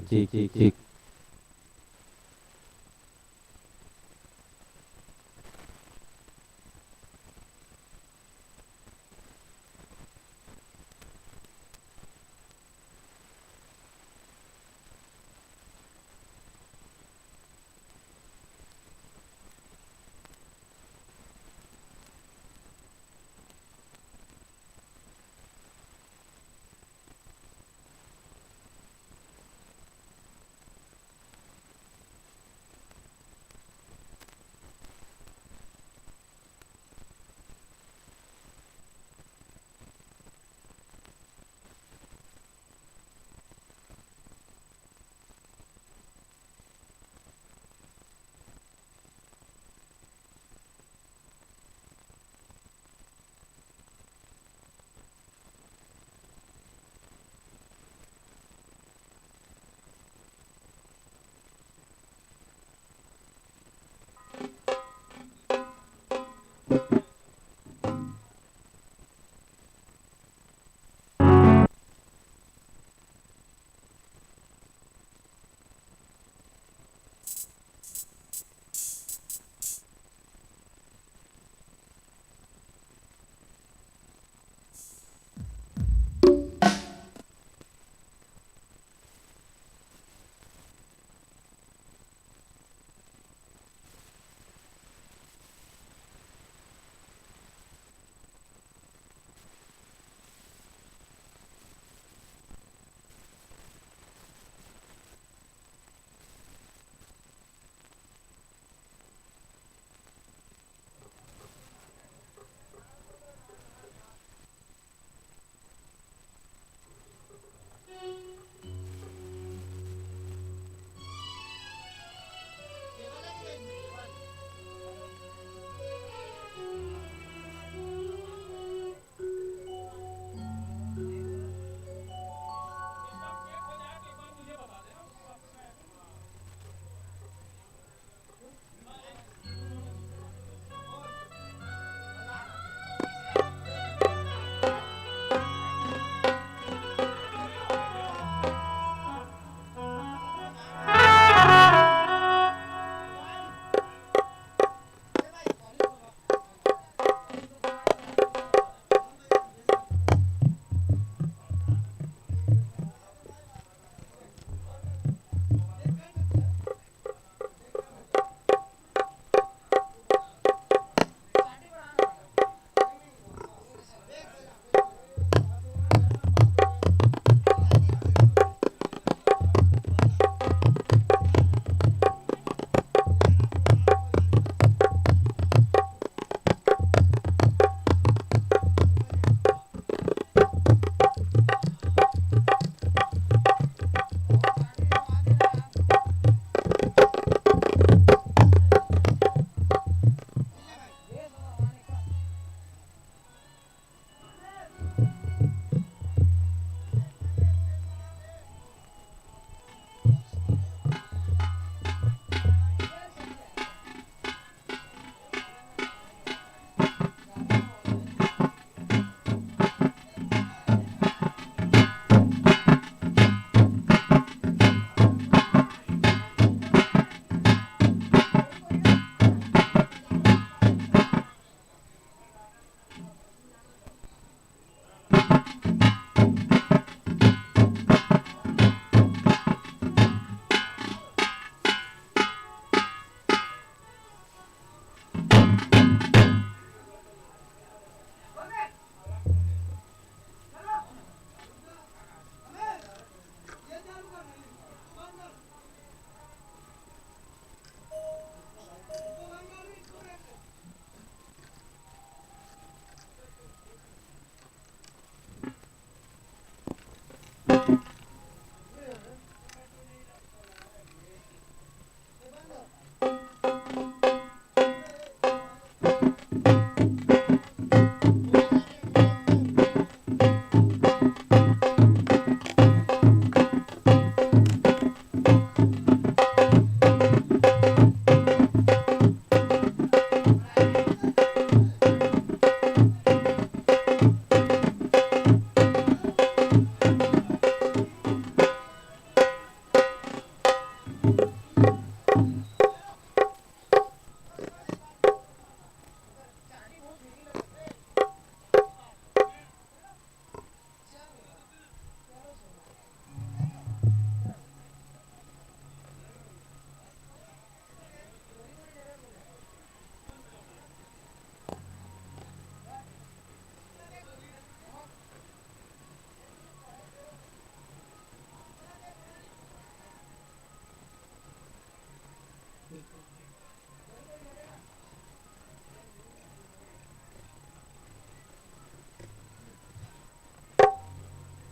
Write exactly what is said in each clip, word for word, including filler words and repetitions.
ठीक, ठीक, ठीक।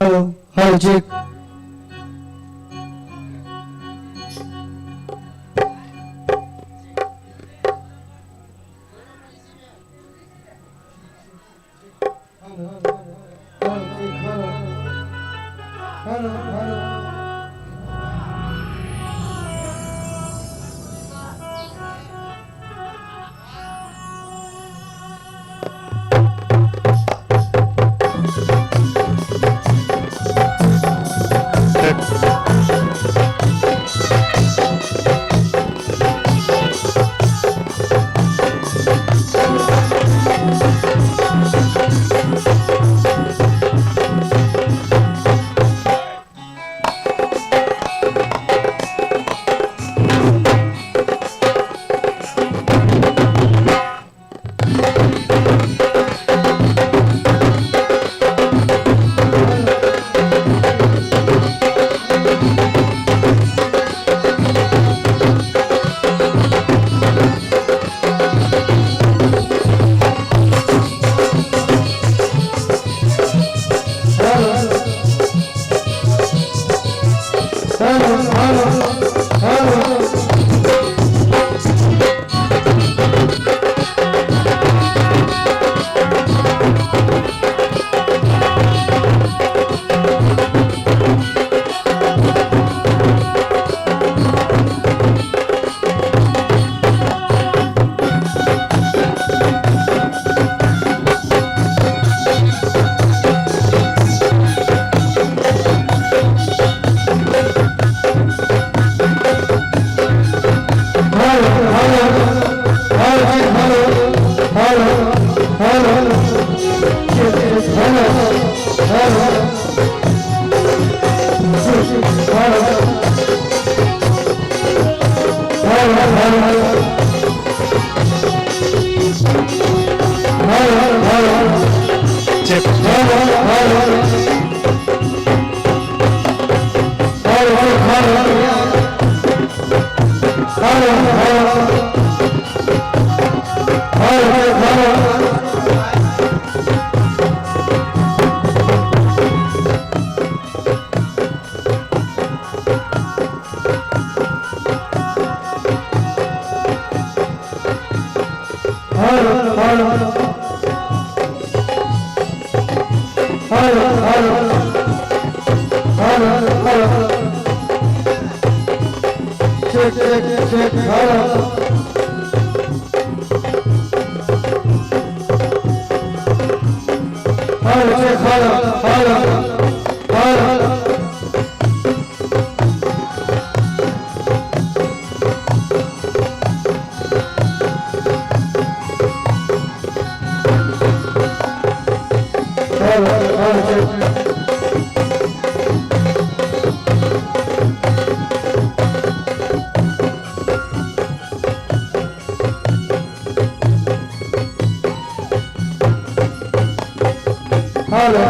Hello, hello, check.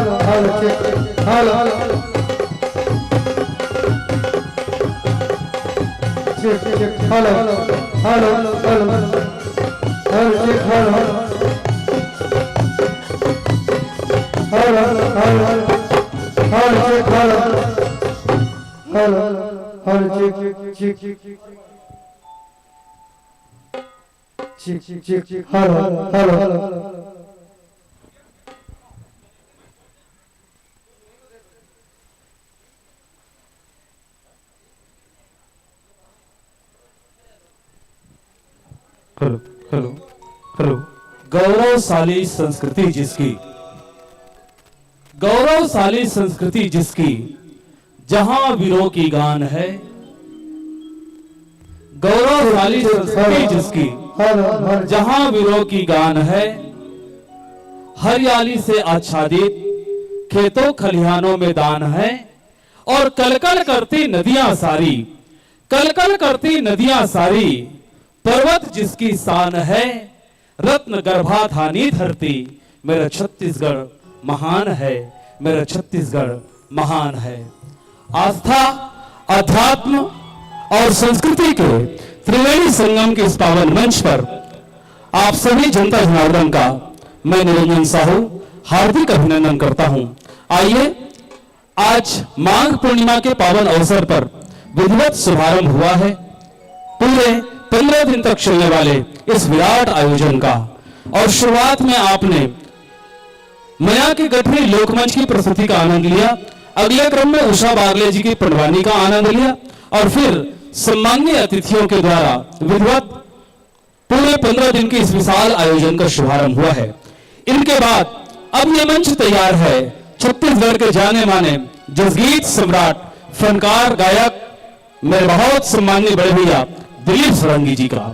Hello, hello, check. Hello, hello. Check, check. Hello, hello, hello. Hello, check. Hello, hello. Hello, hello, hello. Hello, check. Hello, hello, hello. Check, check, check. Check, check, check. Hello, hello, hello. Hello, hello, hello. गौरवशाली संस्कृति जिसकी, गौरवशाली संस्कृति जिसकी, जहां वीरों की गान है। गौरवशाली संस्कृति जिसकी, जहां वीरों की गान है। हरियाली से आच्छादित खेतों खलिहानों में दान है। और कलकल करती नदियां सारी, कलकल करती नदियां सारी, पर्वत जिसकी शान है। रत्न गर्भा धानी धरती, मेरा छत्तीसगढ़ महान है, मेरा छत्तीसगढ़ महान है। आस्था, अध्यात्म और संस्कृति के त्रिवेणी संगम के इस पावन मंच पर आप सभी जनता जनार्दन का मैं निरंजन साहू हार्दिक अभिनंदन करता हूं। आइए, आज माघ पूर्णिमा के पावन अवसर पर विधिवत शुभारंभ हुआ है पूरे पन्द्रह दिन तक चलने वाले इस विराट आयोजन का। और शुरुआत में आपने मया के गठरी लोकमंच की प्रस्तुति का आनंद लिया, अगले क्रम में उषा बागले जी की पंडवानी का आनंद लिया और फिर सम्माननीय अतिथियों के द्वारा विधिवत पूरे पन्द्रह दिन के इस विशाल आयोजन का शुभारंभ हुआ है। इनके बाद अब ये मंच तैयार है छत्तीसगढ़ के जाने माने जसगीत सम्राट, फनकार, गायक, मेरे बहुत सम्माननीय बड़े भैया दिलीप षडंगी जी का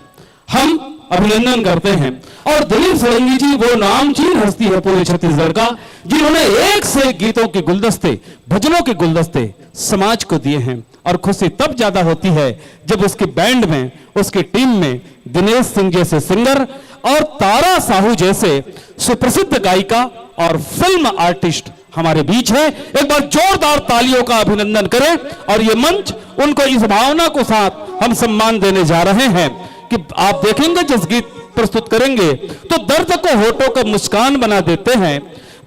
हम अभिनंदन करते हैं। और दिलीप षडंगी जी वो नामचीन हस्ती है पूरे छत्तीसगढ़ का, जिन्होंने एक से एक गीतों के गुलदस्ते, भजनों के गुलदस्ते समाज को दिए हैं। और खुशी तब ज्यादा होती है जब उसकी बैंड में, उसकी टीम में दिनेश सिंह जैसे सिंगर और तारा साहू जैसे सुप्रसिद्ध गायिका और फिल्म आर्टिस्ट हमारे बीच है। एक बार जोरदार तालियों का अभिनंदन करें और ये मंच उनको इस भावना को साथ हम सम्मान देने जा रहे हैं कि आप देखेंगे, जसगीत प्रस्तुत करेंगे तो दर्द को होठों का मुस्कान बना देते हैं,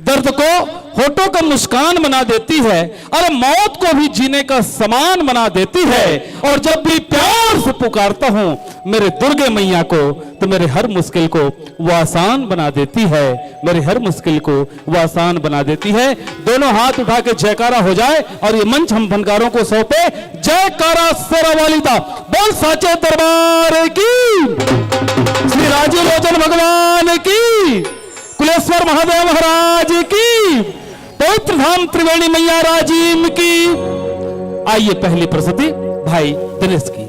दर्द को होठों का मुस्कान बना देती है, अरे मौत को भी जीने का समान बना देती है। और जब भी प्यार से पुकारता हूँ मेरे दुर्गे मैया को, तो मेरे हर मुश्किल को वो आसान बना देती है, मेरे हर मुश्किल को वो आसान बना देती है। दोनों हाथ उठा के जयकारा हो जाए और ये मंच हम फनकारों को सौंपे। जयकारा शेरा वाली दा, बोल साचे दरबार की, श्री राजीव लोचन भगवान की, कुलेश्वर महादेव महाराज की, पवित्र धाम त्रिवेणी मैया राजीम की। आइए पहली प्रस्तुति भाई दिनेश की।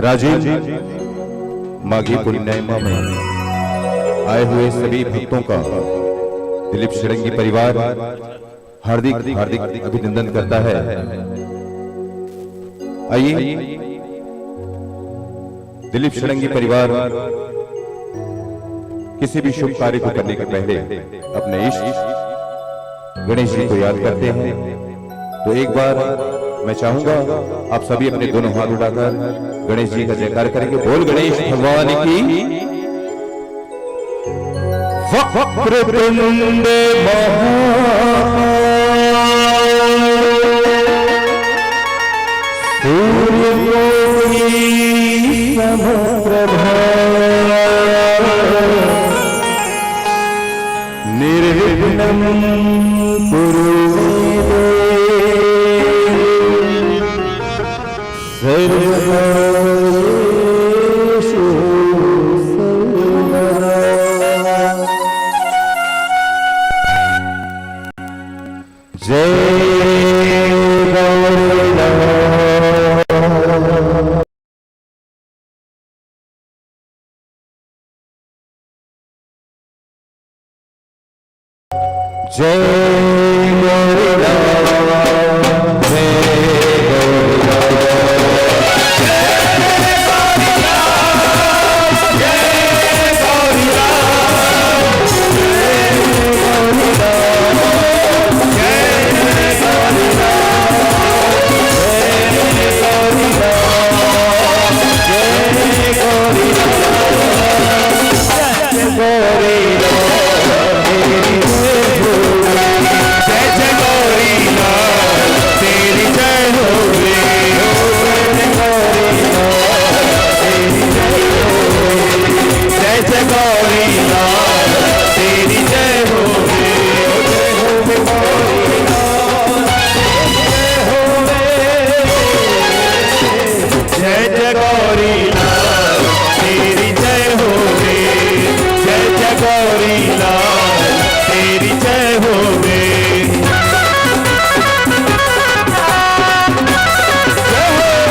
राजीव, माघी पूर्णिमा में आए हुए सभी भक्तों का दिलीप षडंगी परिवार हार्दिक हार्दिक अभिनंदन करता है। आइए, दिलीप षडंगी परिवार किसी भी शुभ कार्य को करने के पहले अपने इष्ट गणेश जी को याद करते हैं। तो एक बार मैं चाहूंगा, आप सभी अपने दोनों हाथ उठाकर गणेश जी का जयकार करेंगे। बोल गणेश भगवान की। वक्रतुंड महाकाय सूर्यकोटि समप्रभा निर्विघ्नं कुरु मे देव सर्वकार्येषु सर्वदा। जय गौरीनाथ। जय गौरीनाथ, जय गौरीनाथ। जय जय गौरी नाथ, तेरी जय हो रे। जय जय गौरी नाथ, तेरी जय हो रे। जय हो।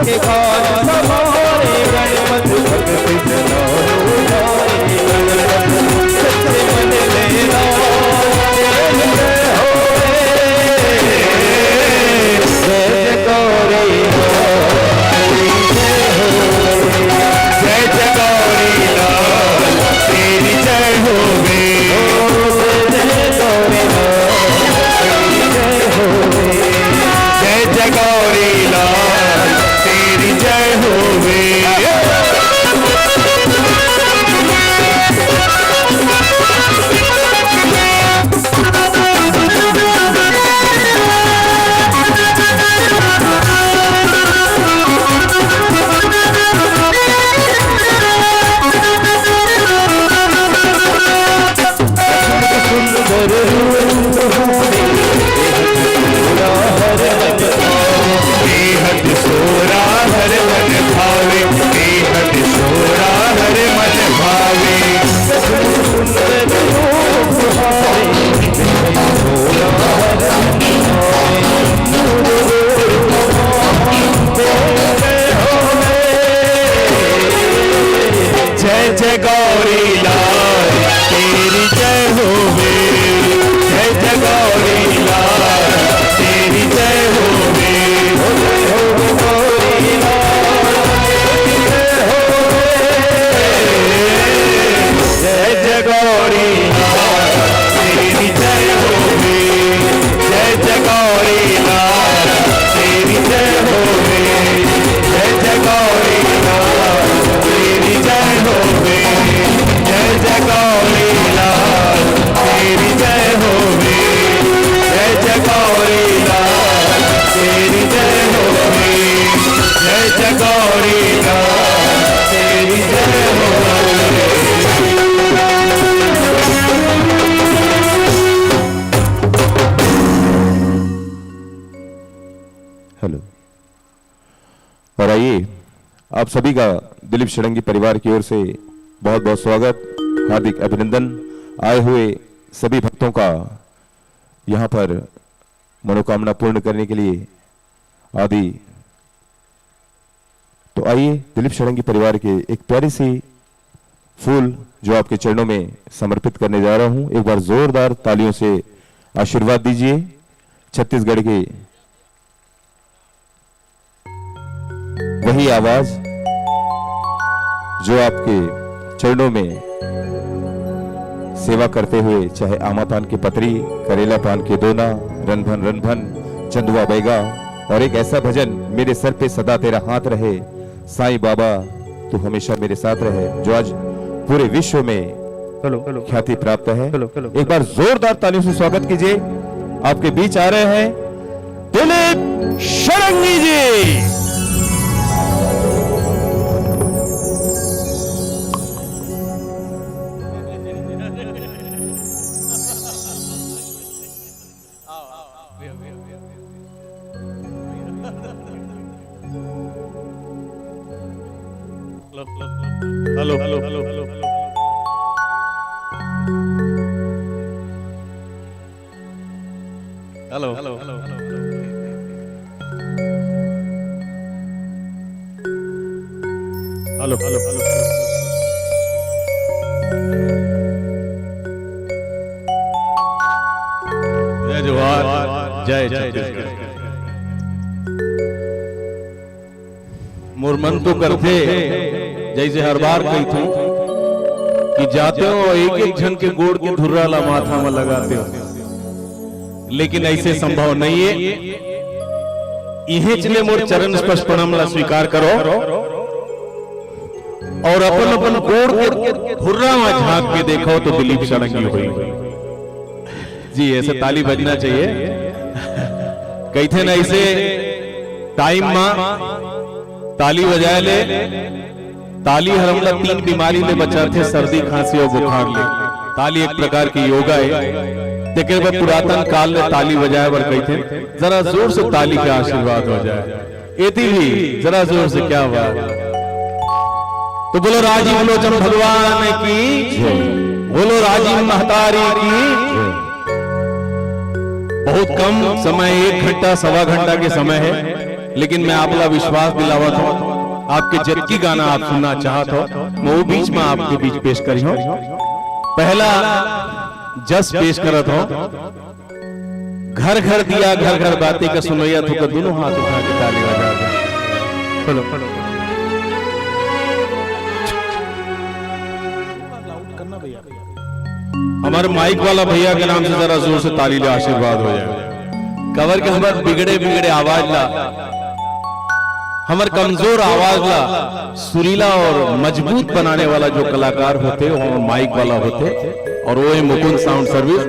के घाट संवारे गणपत भगत जनारो जाए। गणपत सच्चे मन ले लाए, तेरी जय होवे। जय जय गौरी माँ, तेरी जय होवे। जय जय गौरी लाल, तेरी जय होवे। जय जय गौरी माँ, तेरी जय होवे। जय जय गौरी लाल, तेरी जय होवे। सुंदर रूप हरे, बेहद सोरा हर मन भावे। बेहद सोरा हर मन भावे, बेहद सोरा हर मन भावे। सुंदर रूप हरे, बेहद सोरा हर मन भावे। जय जय गौरी लाल, तेरी जय होवे। जय जय गौरी लाल, तेरी जय होवे। जय होवे गौरी लाल, तेरी जय होवे। जय जय गौरी लाल, तेरी जय होवे। जय जय गौरी लाल, तेरी जय होवे। जय जय गौरी लाल, तेरी जय होवे। जय जय गौरी लाल, तेरी जय होवे। जय जय गौरी लाल, तेरी जय होवे। जय जय गौरी लाल, तेरी जय होवे। हेलो। और आइए, आप सभी का दिलीप षडंगी परिवार की ओर से बहुत बहुत स्वागत, हार्दिक अभिनंदन। आए हुए सभी भक्तों का यहाँ पर मनोकामना पूर्ण करने के लिए आदि। तो आइए, दिलीप षडंगी परिवार के एक प्यारी सी फूल जो आपके चरणों में समर्पित करने जा रहा हूँ, एक बार जोरदार तालियों से आशीर्वाद दीजिए। छत्तीसगढ़ के वही आवाज जो आपके चरणों में सेवा करते हुए, चाहे आमा पान की पतरी, करेला पान के दोना, रनभन रनभन, चंदुआ बैगा, और एक ऐसा भजन, मेरे सर पे सदा तेरा हाथ रहे, साईं बाबा तू हमेशा मेरे साथ रहे, जो आज पूरे विश्व में हेलो, हेलो। ख्याति प्राप्त है। Hello, hello. एक बार जोरदार तालियों से स्वागत कीजिए आपके बीच आ रहे हैं Dilip Shadangi ji. Hello, hello, hello, hello, hello. Hello, hello, hello, hello. Hello, hello, hello, hello. जय जोहार, जय छत्तीसगढ़। मोर मन तो करथे, जैसे हर बार कहिथंव कि जातेंव एक एक झन के गोड़ के धुर्रा ला माथा म लगातेंव, लेकिन ऐसे संभव नहीं है। इहेच ले मोर चरण स्पर्श प्रणाम ला स्वीकार करो और अपन अपन गोड़ के धुर्रा म झांक के देखो तो दिलीप षडंगी होही। जी, ऐसे ताली बजना चाहिए। कहिथे ना, ऐसे टाइम मा ताली बजाए ले, ताली हर हमला तीन बीमारी ले बचाथे, सर्दी, खांसी और बुखार ले। ताली एक प्रकार के योगा है, तेकर बर पुरातन काल ले ताली बजाए बर कहिथे। जरा जोर से ताली के आशीर्वाद हो जाए। एती भी जरा जोर से, क्या बात। तो बोलो राजीव लोचन भगवान की, बोलो राजीव महतारी की। बहुत कम समय, एक घंटा, सवा घंटा के समय है। लेकिन मैं आप ला विश्वास दिलावत हूँ, आपके जतकी गाना आप सुनना चाहत हो, मैं वो बीच में आपके बीच पेश करी हूँ। पहला जस पेश करत हूँ, घर घर दिया घर घर बाती का सुनैया थोका दोनों हाथ उठा के ताली बजा दे। चलो। हमारे माइक वाला भैया के नाम से जरा जोर से ताली ले, आशीर्वाद हो जाए। काबर के हमर बिगड़े बिगड़े आवाज ला, हमर कमजोर आवाज ला सुरीला और मजबूत बनाने वाला जो कलाकार होथे, वो हमर माइक वाला होथे, और वो है मुकुंद साउंड सर्विस।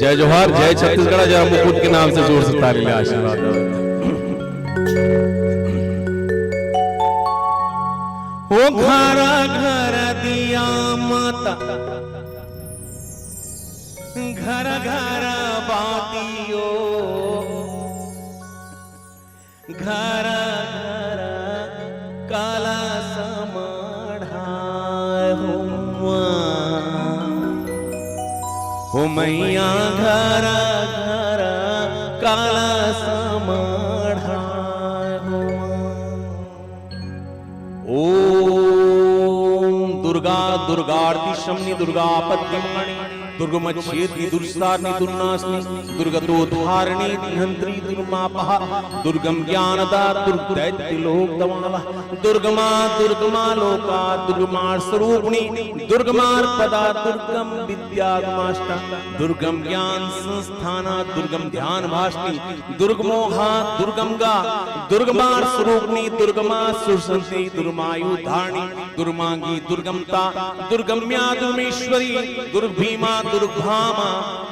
जय जोहार, जय छत्तीसगढ़। जरा मुकुंद के नाम से जोर से ताली ले, आशीर्वाद। ओ घरा घरा दिया माता, घर घर बातियो, घर घर काला समाढ़ा हुआ। हो मैया घर घर काला समाढ़ा हुआ। ओम दुर्गा, दुर्गा आरती शमनी, दुर्गा आपत्ति मणि, दुर्गम छेदनी, दुर्सारणी, दुर्नाशनी, दुर्गतोद्धारिणी, निहंत्री, दुर्मापहा, दुर्गम ज्ञानदा, दुर्दैत्य लोक दवाला, दुर्गमा, दुर्गमा लोका, दुर्गमार स्वरूपणी, दुर्गमार पदा, दुर्गम विद्या गुमाष्टा, दुर्गम ज्ञान संस्थाना, दुर्गम ध्यान भाषणी, दुर्गमोहा, दुर्गमगा, दुर्गमार स्वरूपणी, दुर्गमा सुरसंती, दुर्मायु धारणी, दुर्मांगी, दुर्गमता, दुर्गम्या, दुर्मेश्वरी, दुर्गभीमा, दुर्गभामा,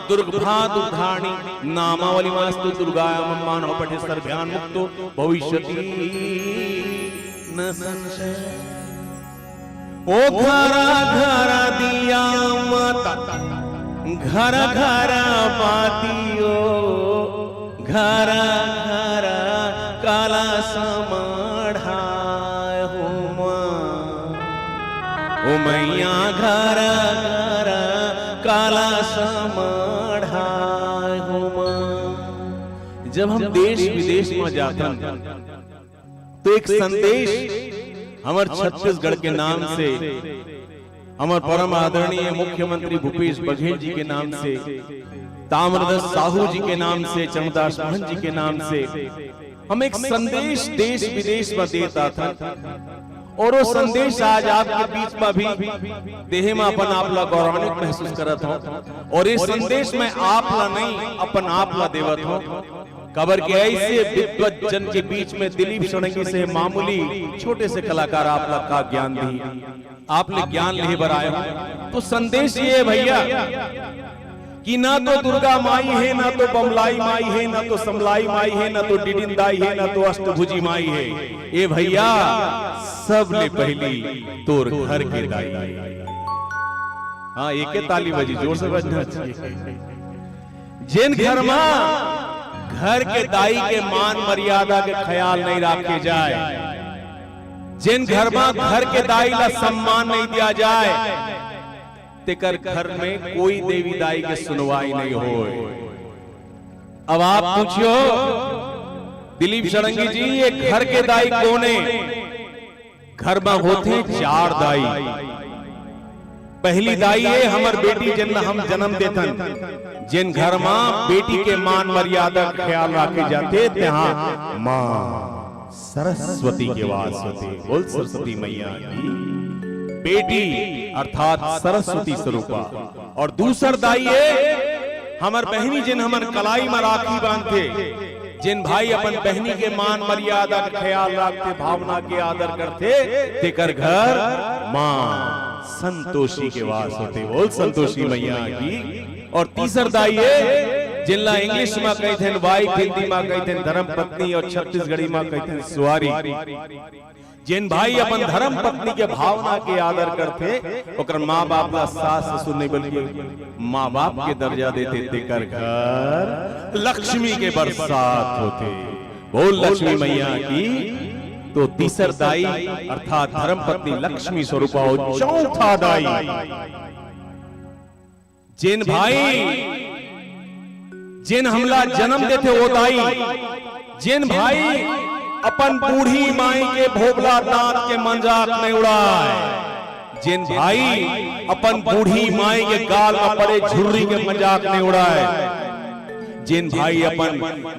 दुर्गभा, दुर्धारणी, नामावली वास्तु दुर्गाया मम्मान हो पठे सर्भ्यान मुक्तो भविष्यति न संशय। ओ घरा घरा दिया माता, घर घर बातियो, घर घर काला समाढ़ा हुआ। ओ मैया घर घर काला समाढ़ा हुआ। जब हम देश विदेश में जाथन, तो एक संदेश हमर छत्तीसगढ़ के नाम से, हमर परम आदरणीय मुख्यमंत्री भूपेश बघेल जी के नाम से, ताम्रध्वज साहू जी के नाम से, चरणदास महंत जी के नाम से हम एक संदेश देश विदेश में देत आथन। और वो संदेश आज आपके बीच में भी देहे में अपन आप ला गौरवान्वित महसूस करत हूँ। और ये संदेश मैं आप ला नहीं, अपन आप ला देवत हूँ। काबर के ऐसे विद्वत जन के बीच में दिलीप षडंगी से मामूली छोटे से कलाकार आप ला का ज्ञान दी, आप ले ज्ञान लेहे बर आए हो। तो संदेश ये है भैया कि ना तो दुर्गा माई है, ना तो बमलाई माई है, ना तो समलाई माई है, ना तो डिडिन दाई है, ना तो अष्टभुजी माई है। ए भैया, सब ले पहली तोर घर के दाई है। हाँ, एके ताली बजी, जोर से बजना चाहिए। जेन घर मा घर के दाई के मान मर्यादा के ख्याल नहीं राखे जाए, जेन घर मा घर के दाई ला सम्मान नहीं दिया जाए, तेकर घर में कोई देवी दाई के सुनवाई नहीं होय। अब आप पूछियो, दिलीप षडंगी जी, ये घर के दाई कोन ए? घर में होथे चार दाई। पहली दाई ए हमर बेटी, जेन ला हम जन्म देथन, जेन घर में बेटी के मान मर्यादा के ख्याल राखे जाथे, तेहा माँ सरस्वती के वास होथे। बोल सरस्वती मैया की। बेटी अर्थात सरस्वती स्वरूपा। और दूसर दाई ए हमर बहिनी, जेन हमन कलाई म राखी बांधथे, जेन भाई अपन बहिनी के मान मर्यादा के ख्याल राखथे, भावना के आदर करथे, तेकर घर माँ संतोषी के वास होथे। बोल संतोषी मैया की। और तीसर दाई ए, जेन ला इंग्लिश म कहिथेन वाइफ, हिंदी म कहिथेन धर्म पत्नी और छत्तीसगढ़ी म कहिथेन सुवारी। जेन भाई अपन धर्म पत्नी के भावना के आदर करथे, ओकर माँ बाप ला सास ससुर नहीं बल्कि माँ बाप के दर्जा देथे, तेकर घर लक्ष्मी के बरसात होथे। बोल लक्ष्मी मैया की। तो तीसर दाई अर्थात धर्म पत्नी लक्ष्मी स्वरूपा हो। चौथा दाई जेन भाई, जेन हमला जन्म देथे वो दाई, जेन भाई अपन बूढ़ी माई के भोभला दांत के मजाक नइ उड़ाय। जेन भाई अपन बूढ़ी माई के गाल म पड़े झुर्री के मजाक नइ उड़ाय, जेन भाई अपन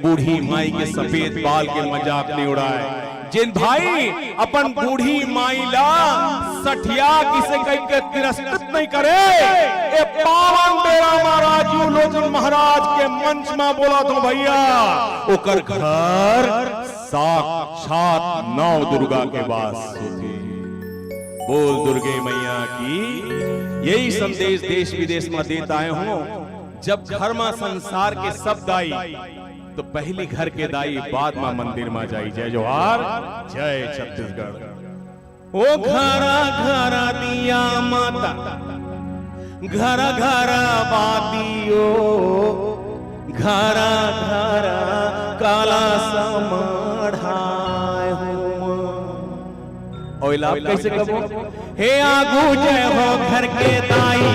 बूढ़ी माई के सफेद बाल के मजाक नइ उड़ाय, जेन भाई अपन बूढ़ी माई ला सठिया किसे कहिके तिरस्कृत नइ करे, ए पावन बेरा म राजीव लोचन महाराज के मंच म बोलत हों भइया, ओकर घर साक्षात नौ दुर्गा के वास होथे। बोल दुर्गे मैया की। यही संदेश देश विदेश म देत आए हों। जब घर म संसार के सब दाई, तो पहिली घर के दाई, बाद म मंदिर म जाई। जय जोहार, जय छत्तीसगढ़। ओ घरा घरा दिया माता, घरा घरा बाती ओ, घरा घरा कलस मढ़ाय हों। अउ एला आप कइसे कबो? हे आगू जय हो घर के दाई,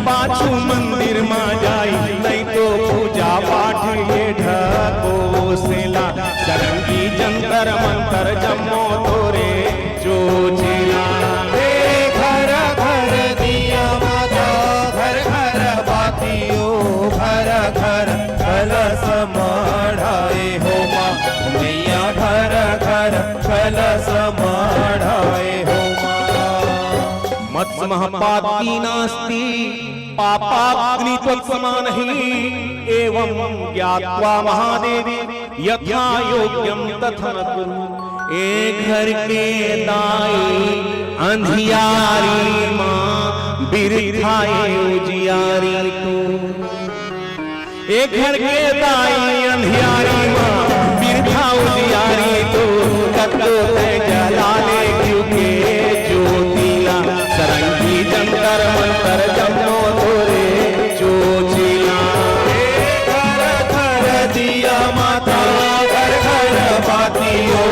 पाछू मंदिर म जाई, नइ तो पूजा पाठ के ढकोसला। सरंगी जंतर मंतर जम्मो तोरे चोचला। हे घर घर दिया माता, घर घर बाती ओ, घर घर कलस मढ़ाय हों माँ, मैया घर घर कलस मढ़ाय हों माँ। मत्स्यमः पापी नास्ति, पापाग्नि त्वत्समानहि, एवं ज्ञात्वा महादेवी यथा योग्यं तथा कुरु। ए घर के दाई अंधियारी माँ, बिरथाए उजियारी तू। ए घर के दाई अंधियारी माँ, बिरथा उजियारी तू। कतको तैं जला ले घिउ के जोतिला, सरंगी जंतर मंतर जम्मो तोरे चोचिला। घर घर दिया माता, घर घर बाती ओ,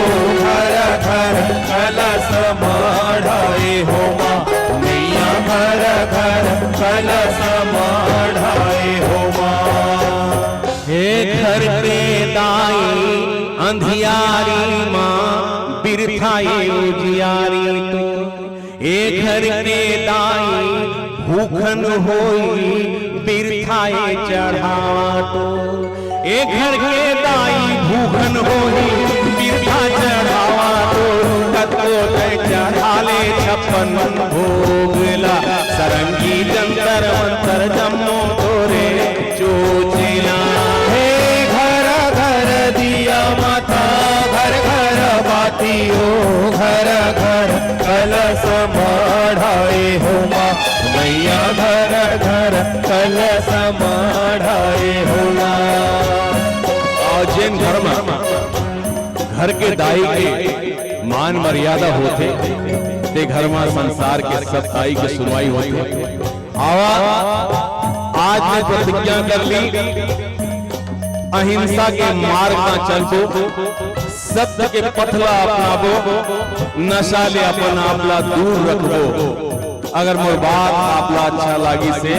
घर घर कलस मढ़ाय हों माँ, मैया घर घर कलस मढ़ाय हों माँ। हे घर के दाई अंधियारी माँ, बिरथाए उजियारी तू। ए घर के दाई भूखन होई, बिरथाए चढ़ावा तोर। ए घर के दाई भूखन होई, बिरथा चढ़ावा तोर। कतको तैं चढ़ा ले छप्पन भोग ला, सरंगी जंतर मंतर जम्मो तोरे चोचिला। हे घर घर दिया माता, घर घर बाती ओ, घर घर कलस मढ़ाय हों माँ, मैया घर घर कलस मढ़ाय हों माँ। अउ जेन घर म घर के दाई के मान मर्यादा होथे, ते घर म संसार के सब दाई के सुनवाई होथे। आवा, आज मैं प्रतिज्ञा कर ली, अहिंसा के मार्ग म चलबो, सत्य के पथ ला अपनाबो, नशा ले अपन आप ला दूर रखबो। अगर मोर बात आप ला अच्छा लागिस हे,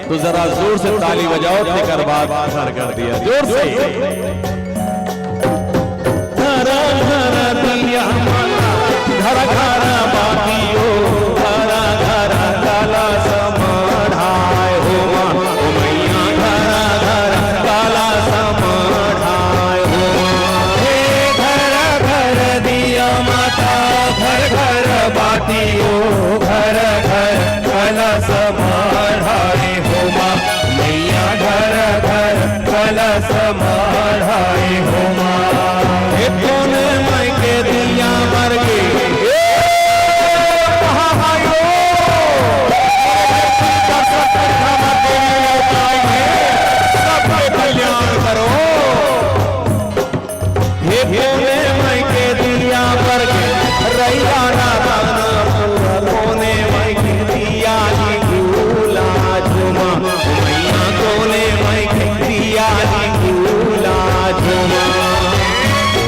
तो जरा जोर से ताली बजाओ, तेकर बाद घर कर दिया, जोर से। घर घर दिया माता, घर घर बाती ओ, घर घर कलस मढ़ाय हों माँ, ओ मैया घर घर कलस मढ़ाय हों माँ। हे घर घर दिया माता, घर घर बाती ओ, घर घर कलस मढ़ाय हों माँ, मैया घर घर कलस मढ़ाय हों माँ। हे कोने माई के दिया बर गे, ए महामायो, सबके कल्याण करो। हे कोने माई के दिया बर गे, रैया राता ना पूरा, कोने माई के दिया ही गुला झुमा, मैया कोने माई के दिया ही गुला झुमा।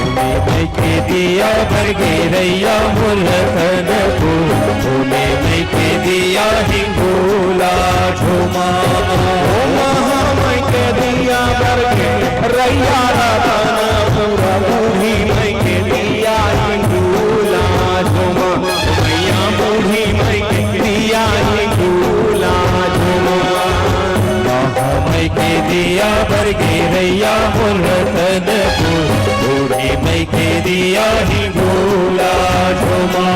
कोने माई के दिया बर गे रैया मोर रतन फूल, कोने माई के दिया ही गुला झुमा। ओ महामाई के दिया बर गे रैया राता ना पूरा, बूढ़ी माई के दिया के दिया बर गे रैया मोर रतनपुर, बूढ़ी माई के दिया ही गोला झोमा।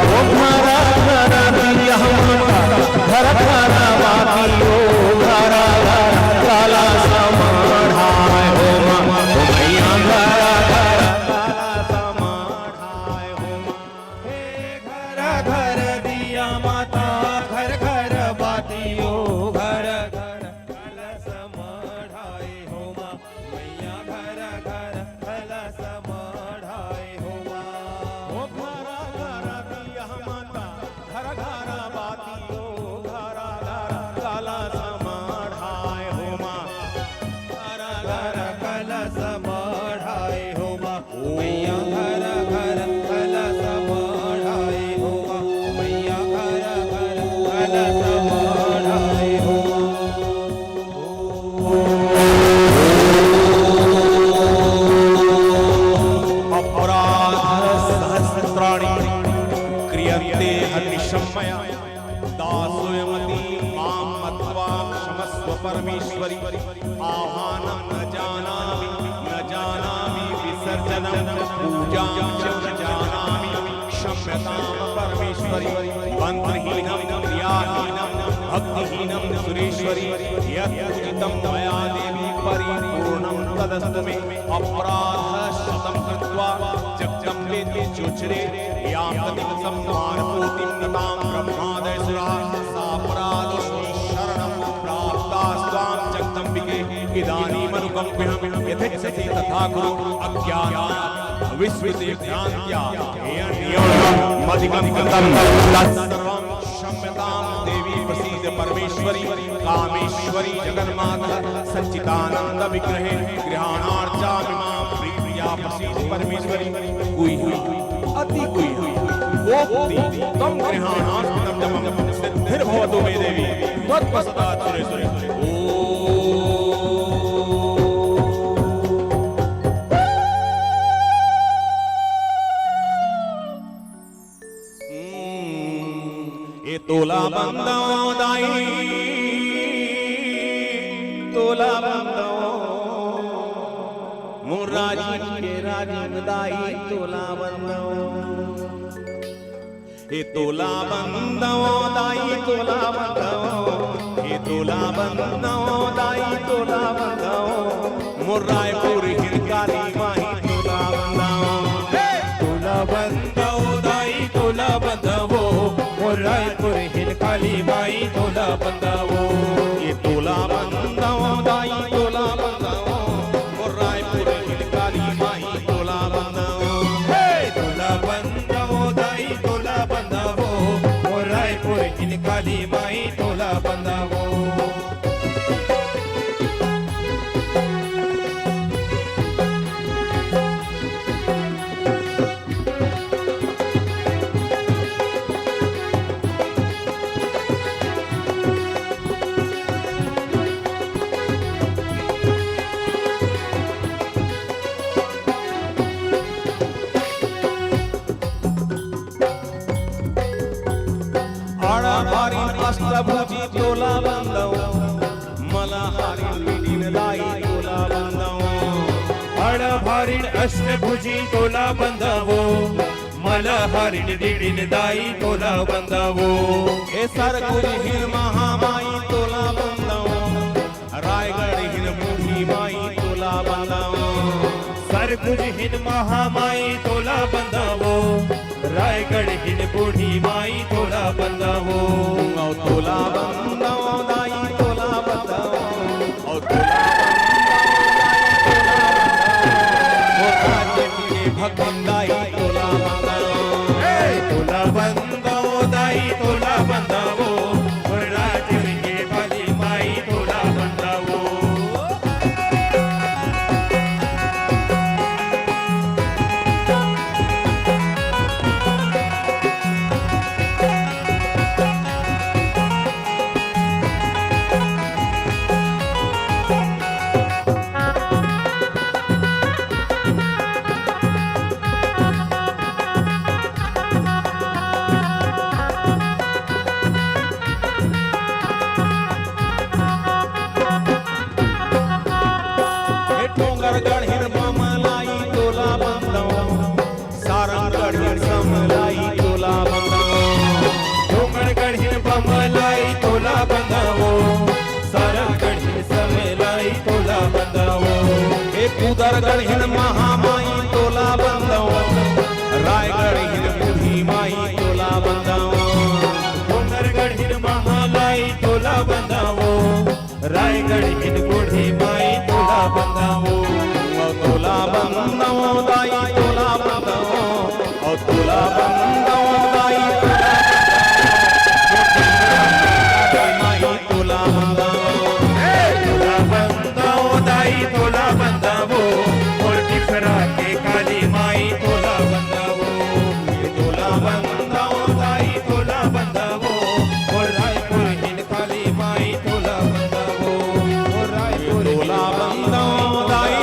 ओ घरा घरा दिया माता, घरा घरा बाती ओ, घरा घरा काला समाढ़ाय हो माँ, ओ मैया घरा घरा काला समाढ़ाय हो माँ। हे घर घर दिया माता, घर घर बाती ओ, घर घर कलश मढ़ाए हो माँ, मैया घर घर कलश मढ़ाए हो माँ। ओ घर घर दिया माता, घर घर बाती ओ, घर घर कलश मढ़ाए हो माँ, घर घर कलश मढ़ाए हो माँ। मैया घर घर कलश मढ़ाए हो माँ, मैया घर घर कलश मढ़ाए हो माँ। अपराध सहस्त्राणि क्रियन्ते हर्निशं मया। दासोऽयमति मां मत्वा क्षमस्व परमेश्वरि। आह्वानं न जानामि, न जानामि विसर्जनं, पूजां च न जानामि, क्षम्यतां परमेश्वरि। मन्त्रहीनं क्रियाहीनं भक्तिहीनं सुरेश्वरि। यत्पूजितं मया देवी परिपूर्णं तदस्तु मे। अपराधः शतं कृत्वा जगदम्बेति चोच्चरे। या कतिं सम्मानपूतिं नतां ब्रह्मादयसुराः, सापराधोऽस्मि शरणं प्राप्तास्त्वां जगदम्बिके। इदानीमनुकम्प्यहं यथेच्छसि तथा कुरु। अज्ञानात् विस्मृतिभ्रान्त्या येन नियममधिगम्यतां तत्सर्वं क्षम्यतां देवी प्रसीद परमेश्वरि। कामेश्वरि जगन्मातः सच्चिदानन्दविग्रहे गृहाणार्चामिमां प्रीत्या प्रसीद परमेश्वरि। गुह्यं अति गुह्यं गोप्ति त्वं गृहाणास्मिन्नव्ययं सिद्धिर्भवतु मे देवी त्वत्प्रसादात् सुरेश्वरि। ॐ। हम्म, ए तोला बंदव दाई, तोला बंदव, मोर राजिम के राजिम दाई, तोला बंदव। ए तोला बंदव दाई, तोला बंदव, ए तोला बंदव दाई, तोला बंदव, मोर रायपुर हिन काली माई, तोला बंदव। हे! तोला बंदव दाई, तोला बंदव, मोर रायपुर हिन काली माई, तोला बंदव। ए तोला बंदव दाई, तोला बंदव, मोर रायपुर हिन काली माई, तोला बंदव। हे! तोला बंदव दाई, तोला बंदव, मोर रायपुर हिन काली माई, तोला बंदव। अड़ा भारी अष्टभुजी तोला बंदव, मला हारी बिटिन दाई तोला बंदव। अड़ा भारी अष्टभुजी तोला बंदव, मला हारी बिटिन दाई तोला बंदव। ए सरगुज हिन महामाई तोला बंदव, रायगढ़ हिन बूढ़ी माई तोला बंदव। सरगुज हिन महामाई तोला बंदव, रायगढ़ हिन बूढ़ी माई तोला बंदव। अउ तोला बंदव दाई तोला बंदव, अउ तोला बंदव दाई तोला बंदव, ओ राजे के भगवान दाई तोला बंदव। हे तोला बंदव दाई तोला बंदव, ओ राजे के काली माई तोला बंदव। उत्तरगढ़ हिन महामाई तोला बंदव, रायगढ़ हिन बूढ़ी माई तोला बंदव। उत्तरगढ़ हिन महामाई तोला बंदव, रायगढ़ हिन बूढ़ी माई तोला बंदव। तोला बंदव दाई तोला बंदव, तोला बंदव दाई तोला बंदव। माई तोला बंदव। तोला बंदव दाई तोला बंदव, मोर पिपरा के काली माई तोला बंदव। तोला बंदव दाई तोला बंदव, मोर रायपुर हिन काली माई तोला बंदव। मोर रायपुर तोला बंदव दाई।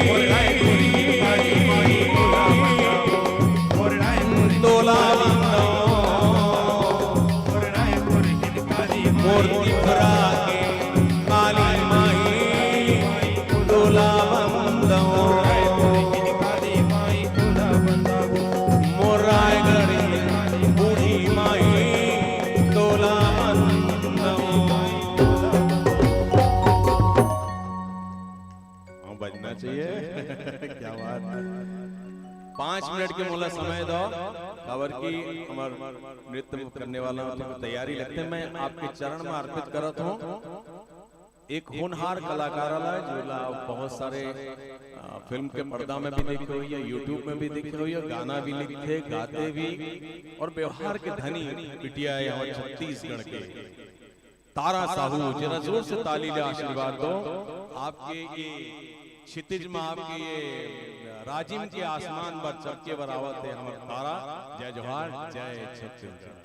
मोर रायपुर हिन काली माई तोला बंदव। मोर रायपुर तोला बंदव। मोर रायपुर हिन काली माई मोर पिपरा के काली माई तोला बंदव। मोर रायगढ़ बूढ़ी माई तोला बंदव। हाँ, बजना चाहिए। क्या बात। पाँच मिनट के मोला समय दो, काबर कि हमर नृत्य करने वाला हो, तो तैयारी लगते, मैं आपके चरण में अर्पित करत हूँ। एक होनहार कलाकार आला, जोला बहुत सारे, अ, फिल्म के पर्दा में भी देखे होइया, YouTube में भी देखे होइया, गाना भी लिखथे, गाथे भी, और व्यवहार के धनी बिटिया हे हमर छत्तीसगढ़ के। तारा साहू, जरा जोर से ताली ले आशीर्वाद दो। आपके ये क्षितिज में, आपके ये राजिम के आसमान बर चमके बर आवत हे हमर तारा। जय जोहार, जय छत्तीसगढ़।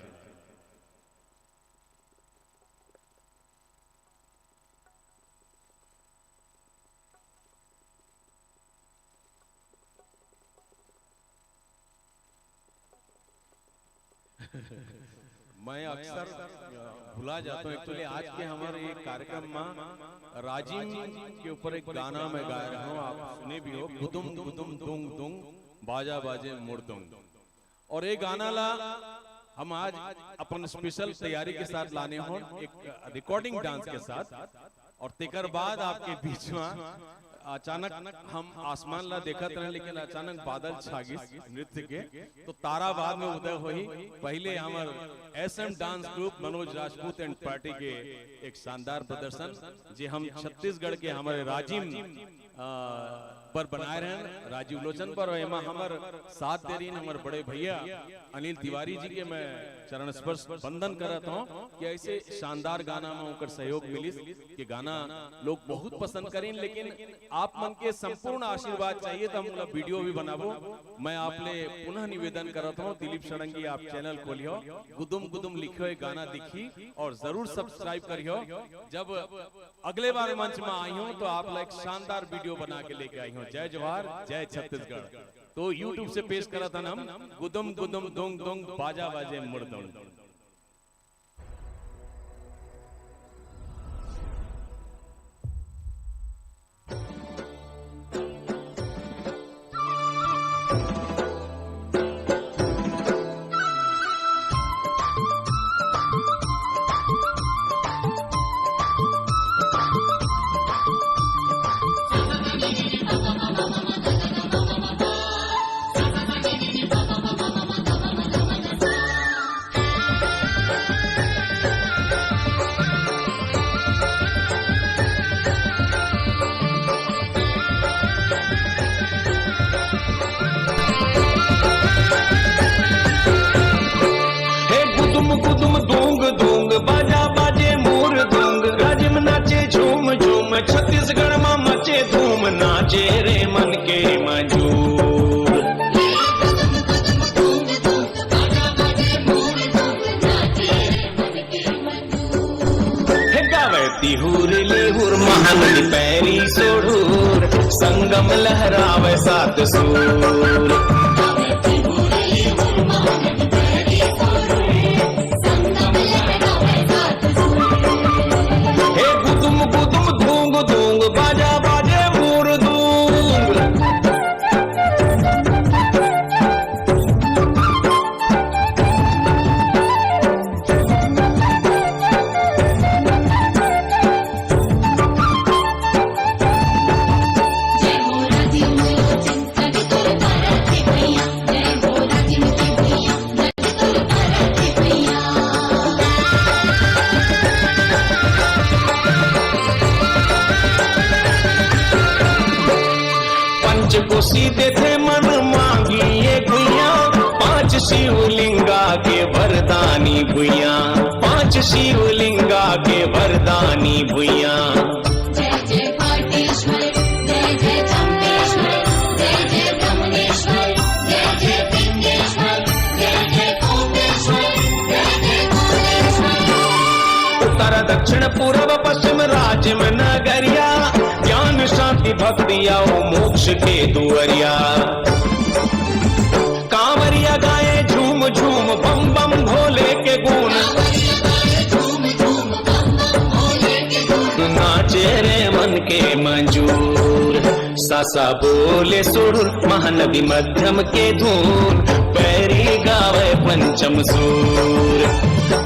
मैं अक्सर, अ, भुला जाता हूँ। Actually, आज के हमारे एक कार्यक्रम में राजिम के ऊपर एक गाना मैं गाय रहा हूँ, आप सुने भी हो, गुदुम गुदुम दुंग दुंग, बाजा बाजे मुर्दुंग। और ये गाना ला हम आज अपन special तैयारी के साथ लाने हो, एक recording dance के साथ। और तेकर बाद आपके बीच में अचानक हम आसमान ला देखत रहे, लेकिन अचानक बादल छा गिस नृत्य के, तो तारा बाद में उदय होही। पहले हमर S M dance group Manoj Rajput and party के एक शानदार प्रदर्शन, जे हम छत्तीसगढ़ के हमारे राजिम, अ, पर बनाए रहन, राजीव लोचन पर, और एमा हमर साथ दे रहीन हमर बड़े भैया अनिल तिवारी जी के मैं चरण स्पर्श वंदन करत हूँ कि ऐसे शानदार गाना में उनकर सहयोग मिलिस, कि गाना लोग बहुत पसंद करीन, लेकिन आप मन के संपूर्ण आशीर्वाद चाहिए तो हम ओला video भी बनाबो। मैं आप ले पुनः निवेदन करत हूँ, दिलीप षडंगी, आप channel खोलियो, गुदुम गुदुम लिखियो, ये गाना दिखी और जरूर subscribe करियो। जब अगले बार मंच में आई हूँ तो आप ला एक शानदार video बना के लेके आई हूँ। जय जोहार, जय छत्तीसगढ़। तो YouTube से पेश करत हन हम गुदुम गुदुम दुंग दुंग, बाजा बाजे मुर्दुंग। हे गुदुम गुदुम दूंग दूंग, बाजा बाजे मोर दूंग, राजिम नाचे झूम झूम, छत्तीसगढ़ मा मचे धूम, नाचे रे मन के मजूर। हे गावे तिहुर लिहुर महानदी पैरी सोढ़ूर, संगम लहरावे सात सूर। हे गुदुम गुदुम धूंग धूंग, बाजा बाजे मोर दूंग। खुशी देथे मन मांगी ये गुइया, पांच शिवलिंगा के वरदानी भुइया, पांच शिवलिंगा के वरदानी भुइया। जय जय पाटेश्वर, जय जय चंपेश्वर, जय जय ब्रह्मणेश्वर, जय जय पिंगेश्वर, जय जय कोटेश्वर, जय जय कोटेश्वर। उत्तर दक्षिण पूरब पश्चिम राजिम नगरिया, ज्ञान शांति भक्ति अउ मोक्ष के दुअरिया। कांवरिया गाए झूम झूम बम बम भोले के गुण। नाचे रे मन के मंजूर, सासा बोले सुर महानदी मध्यम के धुन, पैरी गावे पंचम सूर।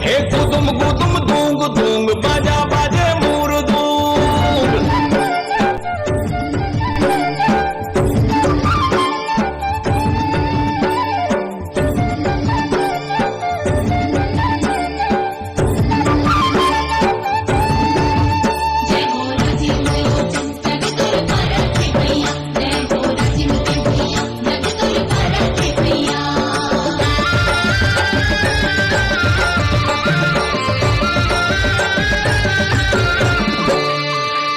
हे गुदुम गुदुम दूंग दूंग, बाजा बाजे मूर दूंग।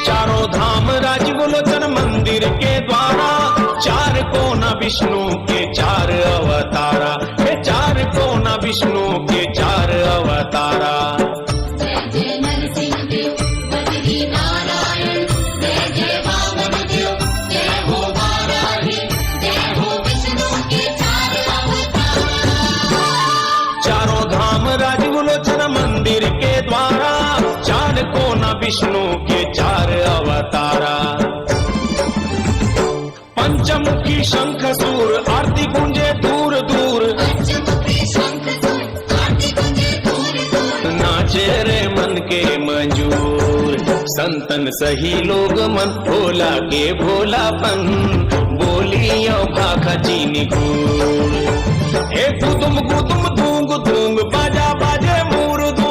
चारों धाम राजीव लोचन मंदिर के द्वारा, चार कोना विष्णु के चार अवतारा, हे चार कोना विष्णु के चार अवतारा। जय जय नरसिंह देव, बद्री नारायण, जय जय वामन देव, जय हो वाराही, जय हो विष्णु के चार अवतार। चारों धाम राजीव लोचन मंदिर के द्वारा, चार कोना विष्णु के चार अवतारा। पंचमुखी शंख सूर आरती गूंजे दूर दूर। पंचमुखी शंख सूर आरती गूंजे दूर दूर। नाचे रे मन के मंजूर, संतन सही लोग मन भोला के भोलापन, बोलियो भाखा चीनी गुड़। हे गुदुम गुदुम दूंग दूंग, बाजा बाजे मूर दूंग।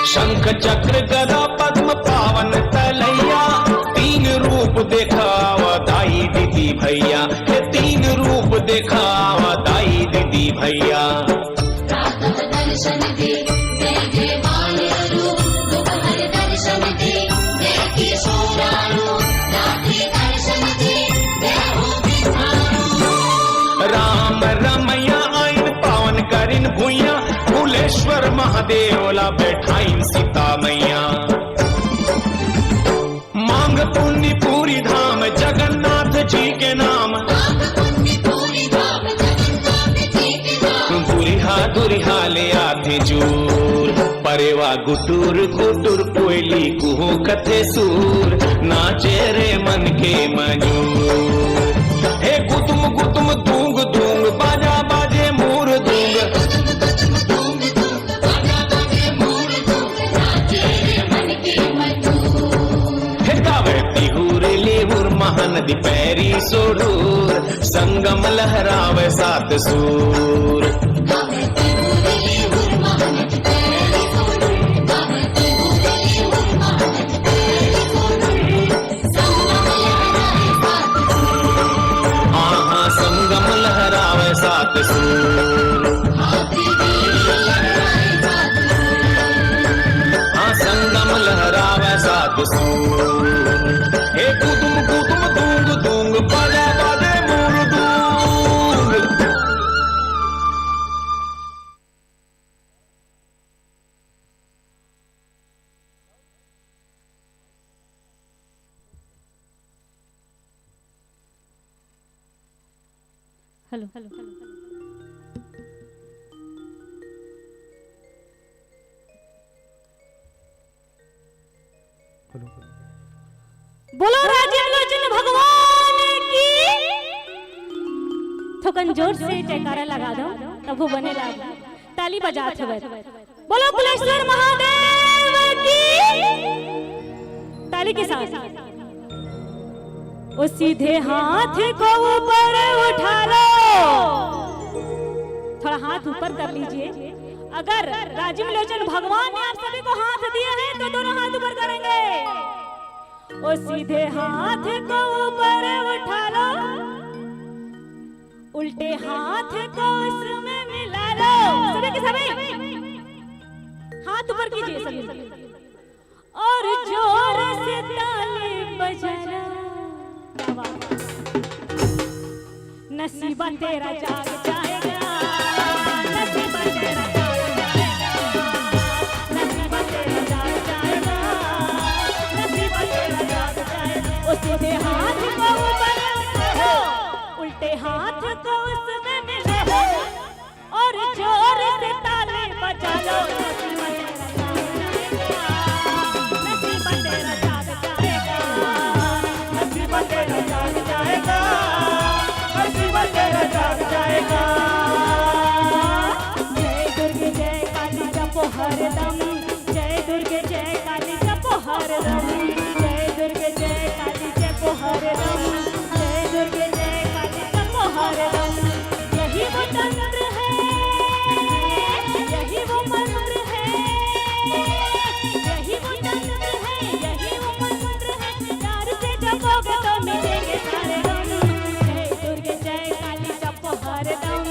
शंख चक्र गदा पद्म पावन तलैया, तीन रूप देखावा दाई दीदी भैया, हे तीन रूप देखावा दाई दीदी भैया। प्रातः दर्शन दे, जय जय बाल रूप, दोपहर दर्शन दे, जय किशोरा रूप, रात्रि दर्शन दे, जय हो विधारू। राम रमैया आइन पावन करिन भुइया, कुलेश्वर महादेव ला बैठाइन सीता मैया। मांग पुन्नी पूरी धाम जगन्नाथ जी के नाम। मांग पुन्नी पूरी धाम जगन्नाथ जी के नाम। दुरिहा दुरिहा ले आथे जूर, परेवा गुटुर गुटुर कोयली कुहू कथे सूर, नाचे रे मन के मजूर। हे गुदुम गुदुम दूंग दूंग, बाजा बाजे मूर दूंग। हे गावे तिहूर लेहूर महानदी पैरी सोढूर, संगम लहरावे सात सूर। हाँ, हाँ, संगम लहरावे सात सूर। हाँ, संगम लहरावे सात सूर। हे कुदुम कुदुम दूंग दूंग, बाजा बाजे मूर दूंग। Hello, hello, hello, hello. बोलो राजीव लोचन भगवान की। थोकन जोर से जयकारा लगा दो, तभो बने लाग। ताली बजात हवय। बोलो कुलेश्वर महादेव की। ताली के साथ। ओ सीधे हाथ को ऊपर उठा लो। थोड़ा हाथ ऊपर कर लीजिए। अगर राजीव लोचन भगवान ने आप सभी को हाथ दिए हैं तो दोनों हाथ ऊपर करेंगे। ओ सीधे हाथ को ऊपर उठा लो, उल्टे हाथ को उसमें मिला लो। सभी के सभी हाथ ऊपर कीजिए सभी। और जोर से ताली बजाना। क्या बात है। नसीबा तेरा जाग जाएगा, नसीबा तेरा जाग जाएगा, नसीबा तेरा जाग जाएगा, नसीबा तेरा जाग जाएगा। ओ सीधे हाथ को ऊपर उठाओ, उल्टे हाथ को उसमें मिला लो। और जोर से ताली बजा लो। नसीबा तेरा जाग जाएगा, नसीबा तेरा जाग जाएगा, नसीबा तेरा जाग जाएगा। जय दुर्गे जय काली जपो हरदम, जय दुर्गे जय काली जपो हरदम, जय दुर्गे जय काली जपो हरदम, जय दुर्गे जय काली जपो हरदम। यही वो तंत्र है, यही वो मंत्र है, यही वो तंत्र है, यही वो मंत्र है। प्यार से जपोगे तो मिलेंगे सारे गम। जय दुर्गे जय काली जपो हरदम,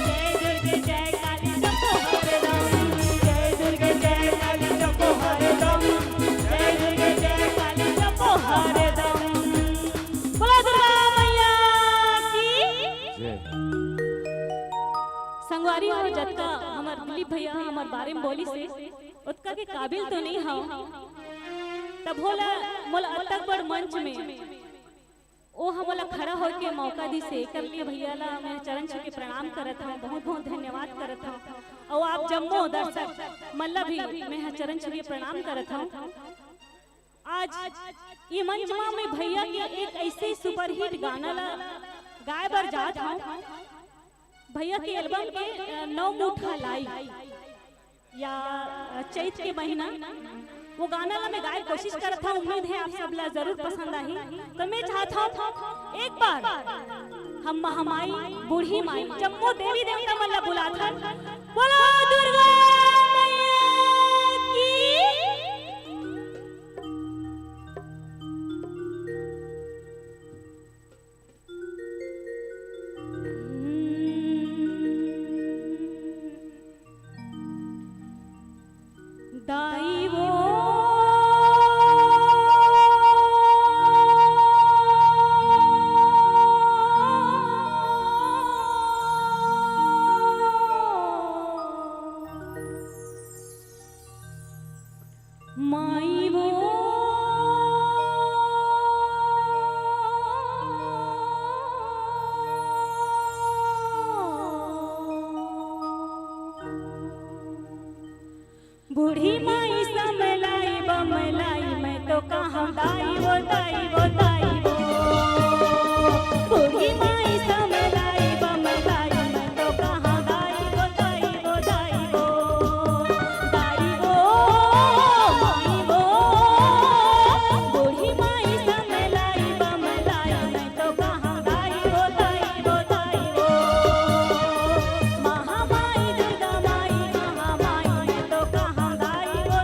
जय दुर्गे जय काली जपो हरदम, जय दुर्गे जय काली जपो हरदम, जय दुर्गे जय काली जपो हरदम। बोलो दुर्गा मैया की। जय। संगवारी हो, जतका हमर दिलीप भैया हमर बारे में बोलिस हे, ओतका के काबिल तो नइ हव, तभो ले मोला अतक बड़ मंच में ओ ह मोला खड़ा होय के मौका दिस हे, एकर लिए भैया ला मैं चरण छू के प्रणाम करत हंव, बहुत बहुत धन्यवाद करत हंव। अउ आप जम्मो दर्शक मन ला भी मैं ह चरण छू के प्रणाम करत हंव। आज ये मंच मा मैं भैया के एक ऐसे superhit गाना ला गाए बर जात हंव। भैया के album के, अ, नौ मुठा लाई या, अ, चैत के महीना, वो गाना ला मैं गाए कोशिश करत हंव। उम्मीद हे आप सब ला जरूर पसंद आही। तो मैं चाहत हंव एक बार हम महामाई, बूढ़ी माई, जम्मो देवी देवता मन ला बुलाथन। बोलो दुर्गा मैया की। दाई वो माई वो बूढ़ी माई समलाई बमलाई, मैं तो कहाँ दाई वो, दाई वो, दाई वो। बूढ़ी माई समलाई बमलाई, मैं तो कहाँ दाई वो, दाई वो, दाई वो। दाई वो, माई वो, बूढ़ी माई समलाई बमलाई, मैं तो कहाँ दाई वो, दाई वो, दाई वो। महामाई दुर्गा माई, महामाई, मैं तो कहाँ दाई वो,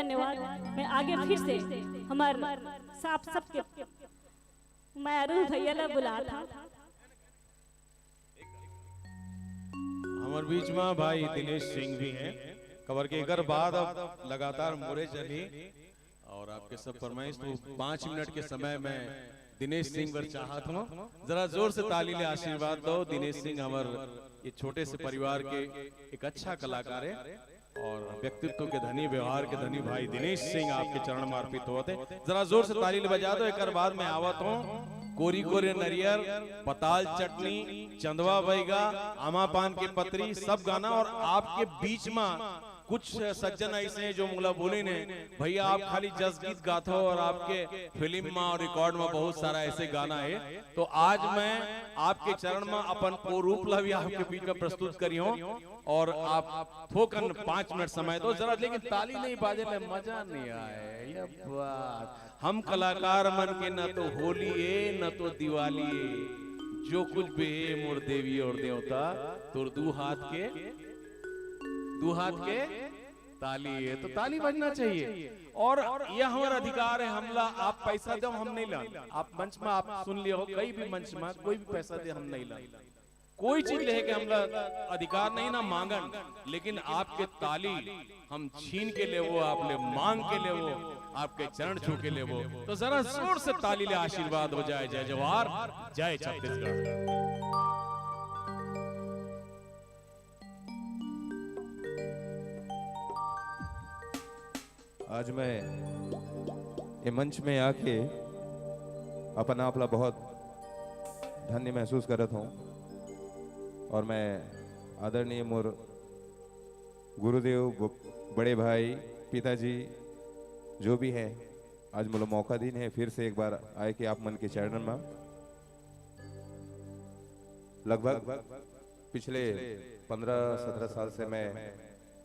धन्यवाद। मैं आगे फिर से हमार साफ सबके मैरू भैया ला बुलात हूँ। हमर बीच में भाई दिनेश सिंह भी हैं, कबर के एकर बाद अब लगातार मुरे चली और आपके सब फरमाइश, तो पाँच मिनट के समय में दिनेश सिंह बर चाहत हूँ, जरा जोर से ताली ले आशीर्वाद दो। दिनेश सिंह हमर ये छोटे से परिवार के एक अच्छा कलाकार है और व्यक्तित्व के धनी, व्यवहार के धनी भाई दिनेश सिंह आपके चरण में अर्पित होत हे। जरा जोर से ताली ले बजा दो। एकर बाद में आवत हूँ कोरी कोरी नरियर, पताल चटनी, चंदवा बैगा, आमा पान के पतरी, सब गाना। और आपके बीच में कुछ सज्जन ऐसे हैं जो मोला बोले ने, "भैया, आप खाली जस गीत गाथो और आपके फिल्म में और रिकॉर्ड में बहुत सारा ऐसे गाना है।" तो आज मैं आपके चरण में अपन वो रूप ला भी आपके बीच में प्रस्तुत करी हूँ और आप थोकन पाँच मिनट समय दो जरा, लेकिन ताली नहीं बाजे ले मजा नहीं आए। ये बात, हम कलाकार मन के न तो होली है, न तो दिवाली है, जो कुछ भी है मोर देवी और देवता, तोर दू हाथ के, दू हाथ के ताली है, तो ताली बजना चाहिए। और यह हमारा अधिकार है, हमला आप पैसा दो, हम नहीं लन। आप मंच में आप सुन लियो, कई भी मंच में कोई भी पैसा दे, हम नहीं लन। कोई चीज लेहे के हमला अधिकार नहीं ना मांगन, लेकिन आपके ताली हम छीन के लेवो, आप ले मांग के लेवो, आपके चरण छू के लेवो। तो जरा जोर से ताली ले आशीर्वाद हो जाए। जय जवाहर, जय छत्तीसगढ़। आज मैं ये मंच में आके अपन आप ला बहुत धन्य महसूस करत हूँ और मैं आदरणीय मोर गुरुदेव, ब-, बड़े भाई, पिताजी, जो भी है, आज मोला मौका दीन है फिर से एक बार आए के आप मन के चरणन में। लगभग पिछले पन्द्रह सत्रह साल से मैं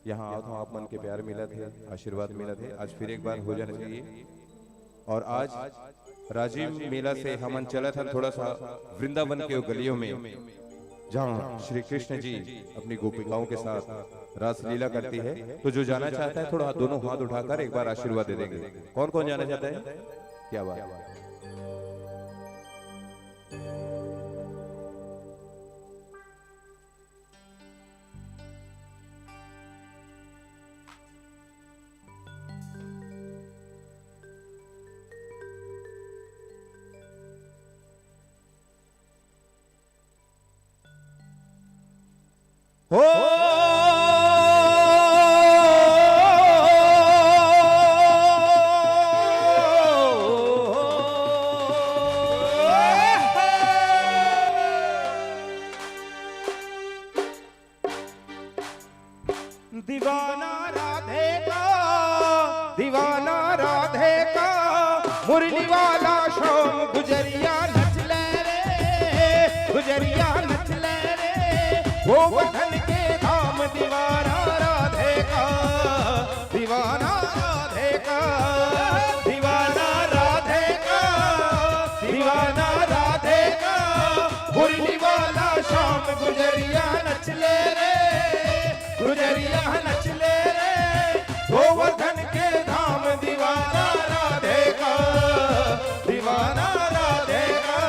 यहाँ आवत हूँ, आप मन के प्यार मिलत हे, आशीर्वाद मिलत हे, आज फिर एक बार हो जाना चाहिए। और आज राजिम मेला से हमन चलत हन थोड़ा सा वृंदावन के गलियों में, जहाँ श्री कृष्ण जी अपनी गोपिकाओं के साथ रासलीला करती है। तो जो जाना चाहता है, थोड़ा दोनों हाथ उठाकर एक बार आशीर्वाद दे देंगे। कौन कौन जाना चाहता है? क्या बात है। हो। दीवाना राधे का, दीवाना राधे का, मुरली वाला श्याम गुजरिया नच ले रे, गुजरिया नच ले रे, गोवर्धन के धाम दीवाना राधे का, दीवाना राधे का, दीवाना राधे का, दीवाना राधे का, मुरली वाला श्याम गुजरिया नच ले रे, गुजरिया नच ले रे, गोवर्धन के धाम दीवाना राधे का, दीवाना राधे का।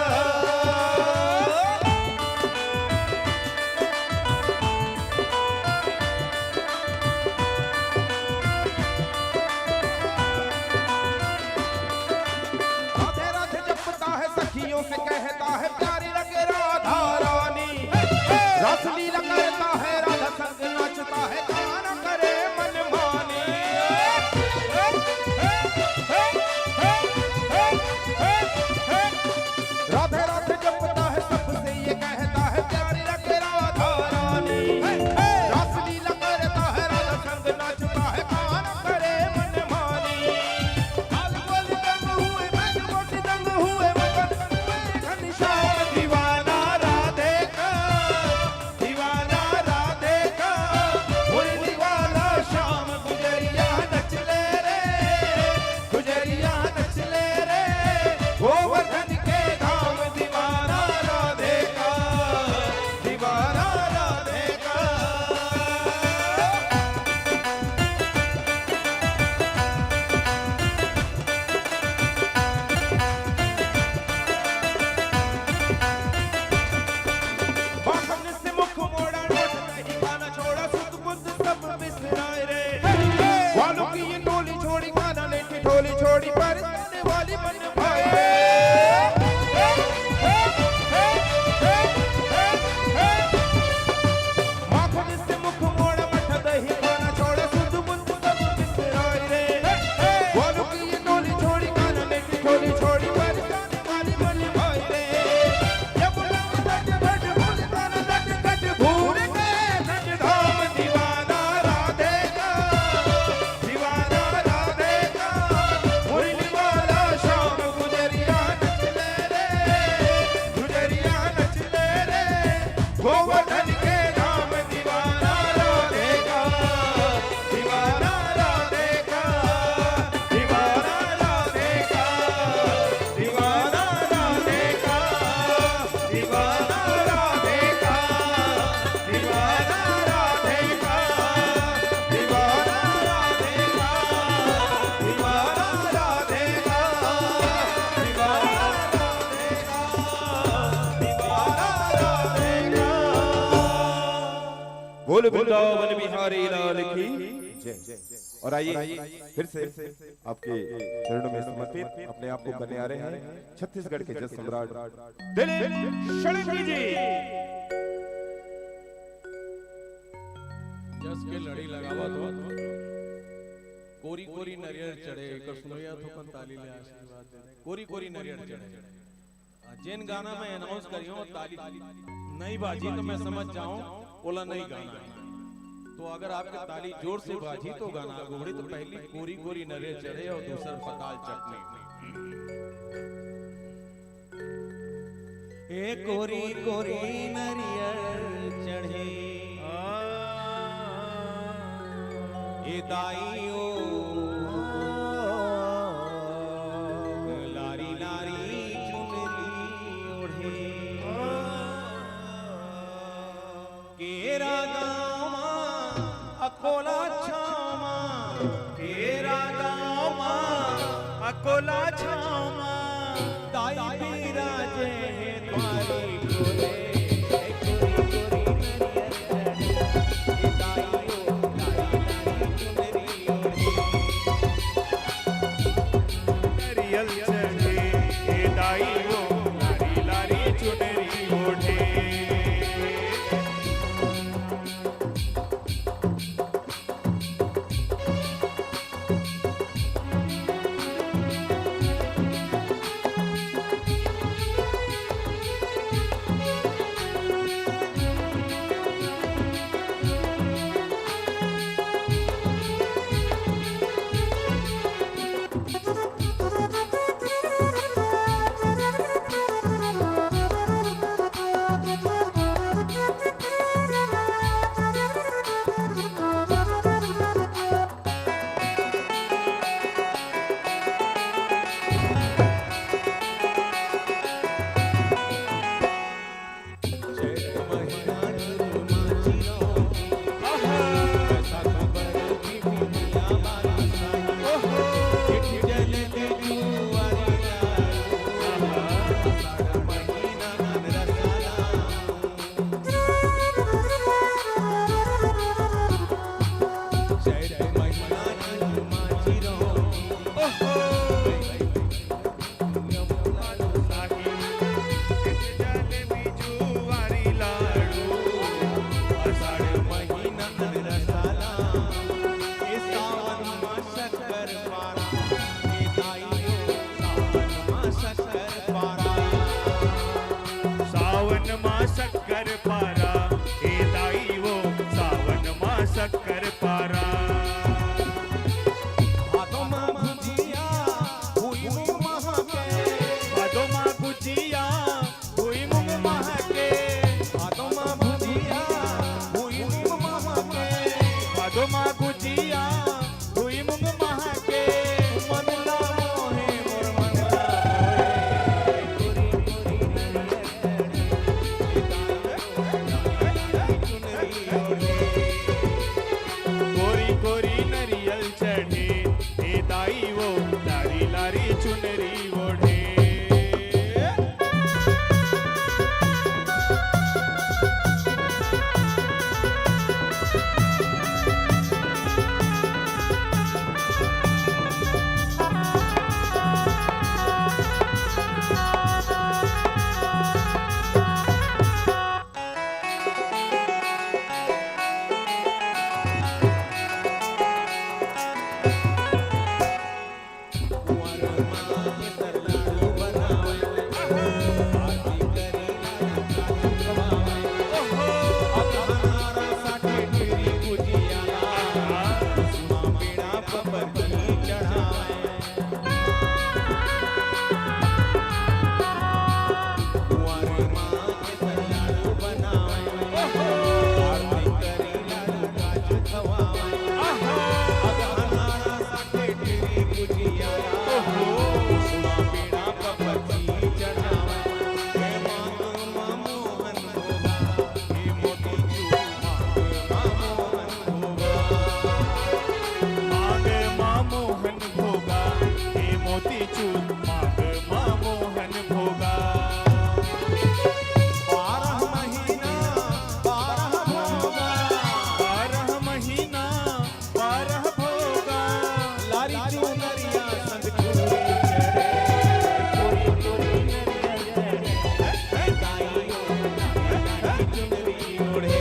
बरसाने वाली मन भाई रे। माखन से मुख मोड़ा मठ दही खाना छोड़ा सुध बुध सब बिसराई रे। बोलू की ये टोली छोड़ी खाना में की टोली छोड़ी बरसाने वाली मन भाई रे। ये बुलाओ तट तट भूल ताना तट तट भूल के सच धाम दीवाना राधे का। दीवाना राधे का, मुरली वाला श्याम गुजरिया नच ले रे, गुजरिया नच ले रे, गोवर्धन के धाम दीवाना राधे का, दीवाना राधे का, दीवाना राधे का, दीवाना राधे का, दीवाना राधे का। दीवाना राधे का, दीवाना राधे का, दीवाना राधे का, दीवाना राधे का, दीवाना राधे का। बोल वृंदावन बिहारी लाल की जय। और आइए फिर से आपके चरणों में समर्पित अपने आप को करने आ रहे हैं छत्तीसगढ़ के जस सम्राट दिलीप षडंगी जी। जस के लड़ी लगावत हो, कोरी कोरी नरियर चढ़े, एकर सुनोइया थोकन ताली ले आशीर्वाद दे। कोरी कोरी नरियर चढ़े। जेन गाना मैं अनाउंस करियो, ताली नहीं बाजी तो मैं समझ जाऊं ओला नहीं गाना है। तो अगर आपके ताली जोर से बाजी तो गाना आगू बढ़ी। तो पहली कोरी कोरी नरियर चढ़े और दूसर पताल चटनी। ए कोरी कोरी नरियर चढ़े, ए दाई ओ, लारी लारी चुनरी ओढ़े। केरा गाँव मा अकोला छाँव मा, केरा गाँव मा अकोला छाँव मा, दाई बिराजे हे द्वारी कोरे, हे कोरी कोरी नरियर चढ़े, हे दाई ओ, लारी लारी चुनरी ओढ़े। नरियल चढ़े, हे दाई ओ, लारी लारी चुनरी ओढ़े। सावन मा शक्कर पारा, ए दाई ओ, सावन मा शक्कर पारा। पेड़ा पर बरनी चढ़ावे, कुंवारी माँ के लाडू बनावे, आरती करी लाडू काजू खवावे। अब अनारस के टिरी गुजिया, सुना पेड़ा पर बरनी चढ़ावे। हे माँ, माँ मोहन भोगा, हे मोतीचूर मांग माँ मोहन भोगा। मांग माँ मोहन भोगा, हे मोतीचूर मांग माँ मोहन भोगा। बारह महीना बारह भोगा, बारह महीना बारह भोगा। लारी चुनरिया संग चूड़ी चढ़े, कोरी कोरी नरियल चढ़े, हे दाई ओ, लारी चुनरी ओढ़े।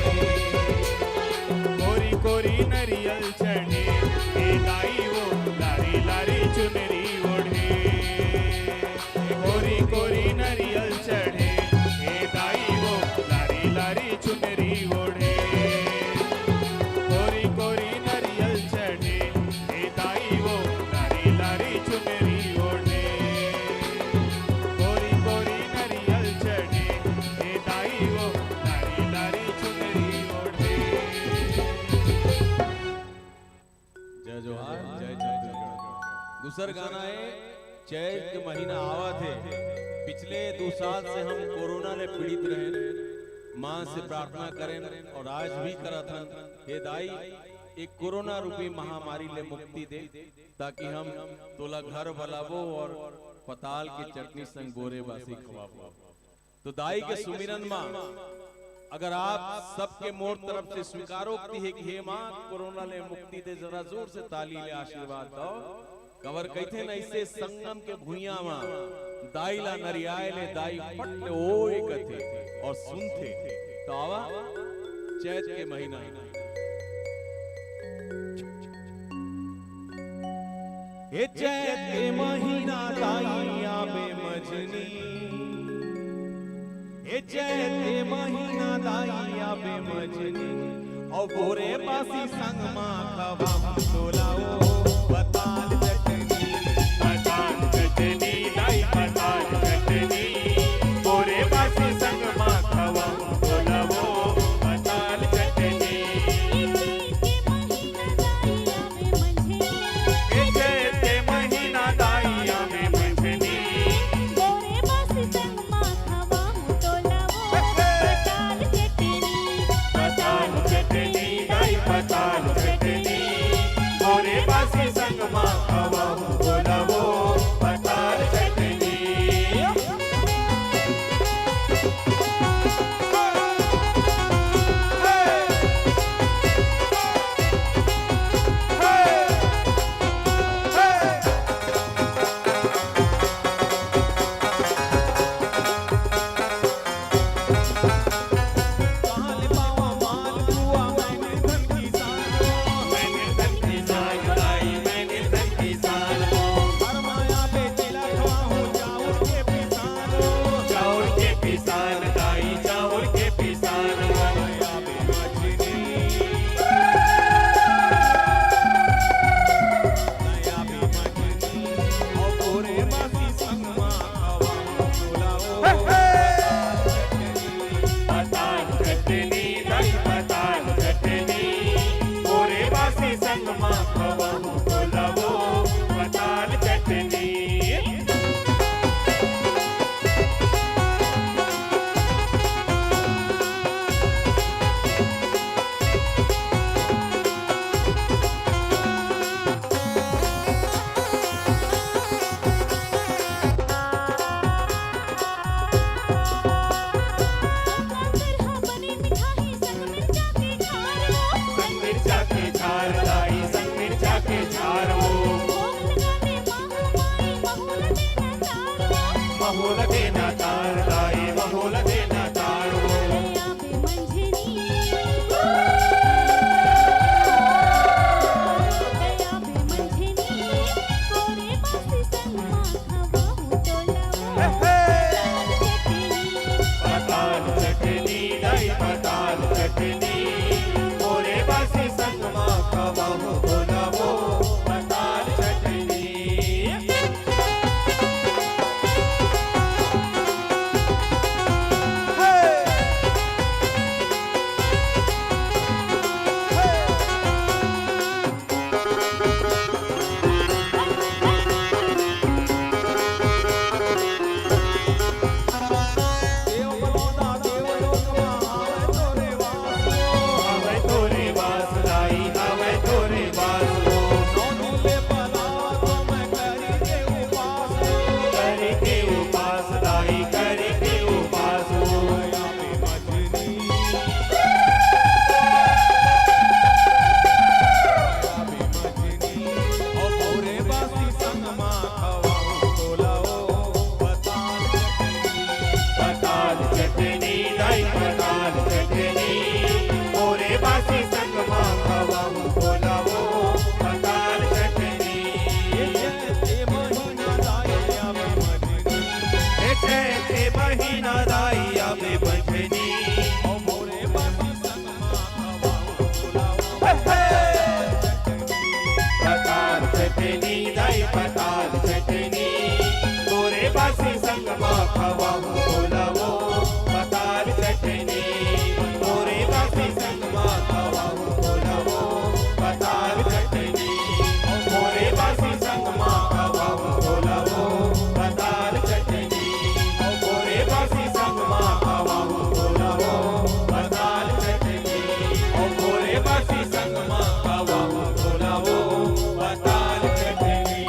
कोरी कोरी नरियल चढ़े, हे दाई ओ, लारी लारी चुनरी ओढ़े। कोरी कोरी नरियल चढ़े, हे दाई ओ, लारी लारी चुनरी ओढ़े। कोरी कोरी नरियल चढ़े, हे दाई ओ, लारी लारी चुनरी ओढ़े। कोरी कोरी नरियल चढ़े, हे दाई ओ, लारी लारी चुनरी ओढ़े। जय जोहार, जय छत्तीसगढ़। दूसर गाना हे, चैत के महीना आवत हे। पिछले दू साल से हम कोरोना ले पीड़ित रहेन। माँ से प्रार्थना करेन अउ आज भी करत हन, हे दाई, ए कोरोना रूपी महामारी ले मुक्ति दे, ताकि हम तोला घर बलाबो अउ पताल के चटनी संग बोरे बासी खवाबो। तो दाई के सुमिरन मा अगर आप सबके मोर तरफ से स्वीकारोक्ति हे कि हे माँ, कोरोना ले मुक्ति दे, जरा जोर से ताली ले आशीर्वाद दव। काबर कहिथे न, अइसे संगम के भुइयां मा दाई ला नरियाए ले दाई पट ले ओए कथे अउ सुनथे। तो आवा, चैत के महीना। हे चैत के महीना दाई आबे मझनी, हे चैत के महीना दाई आबे मझनी, अउ बोरे बासी संग मा खवाहूं तोला ओ पताल चटनी। पताल चटनी दाई, पताल चटनी, बोरे बासी संग मा खवाहूं तोला ओ पताल चटनी। ए चैत के महीना दाई आवे मंझनी। बोरे बासी संग मा खवाहूं तोला ओ पताल चटनी। पताल चटनी दाई, पताल चटनी, बोरे बासी संग मा खवाहूं तोला ओ पताल चटनी। ओ मोरे बासी संग मा खवाहूं तोला ओ पताल चटनी। पताल चटनी दाई, पताल चटनी। मोरे बासी संग मा खवाहूं तोला ओ पताल चटनी। ए चैते महीना दाई आवे बजनी। ए चैते महीना दाई आवे बजनी। ओ मोरे बासी संग मा खवाहूं तोला ओ पताल चटनी दाई, पताल चटनी। मोरे बासी संग मा खवाहूं तोला ओ पताल चटनी। मोरे बासी संग मा खवाहूं तोला ओ पताल चटनी। मोरे बासी संग मा खवाहूं तोला ओ पताल चटनी। मोरे बासी संग मा खवाहूं तोला ओ पताल चटनी। ओ मोरे बासी संग मा खवाहूं तोला ओ पताल चटनी।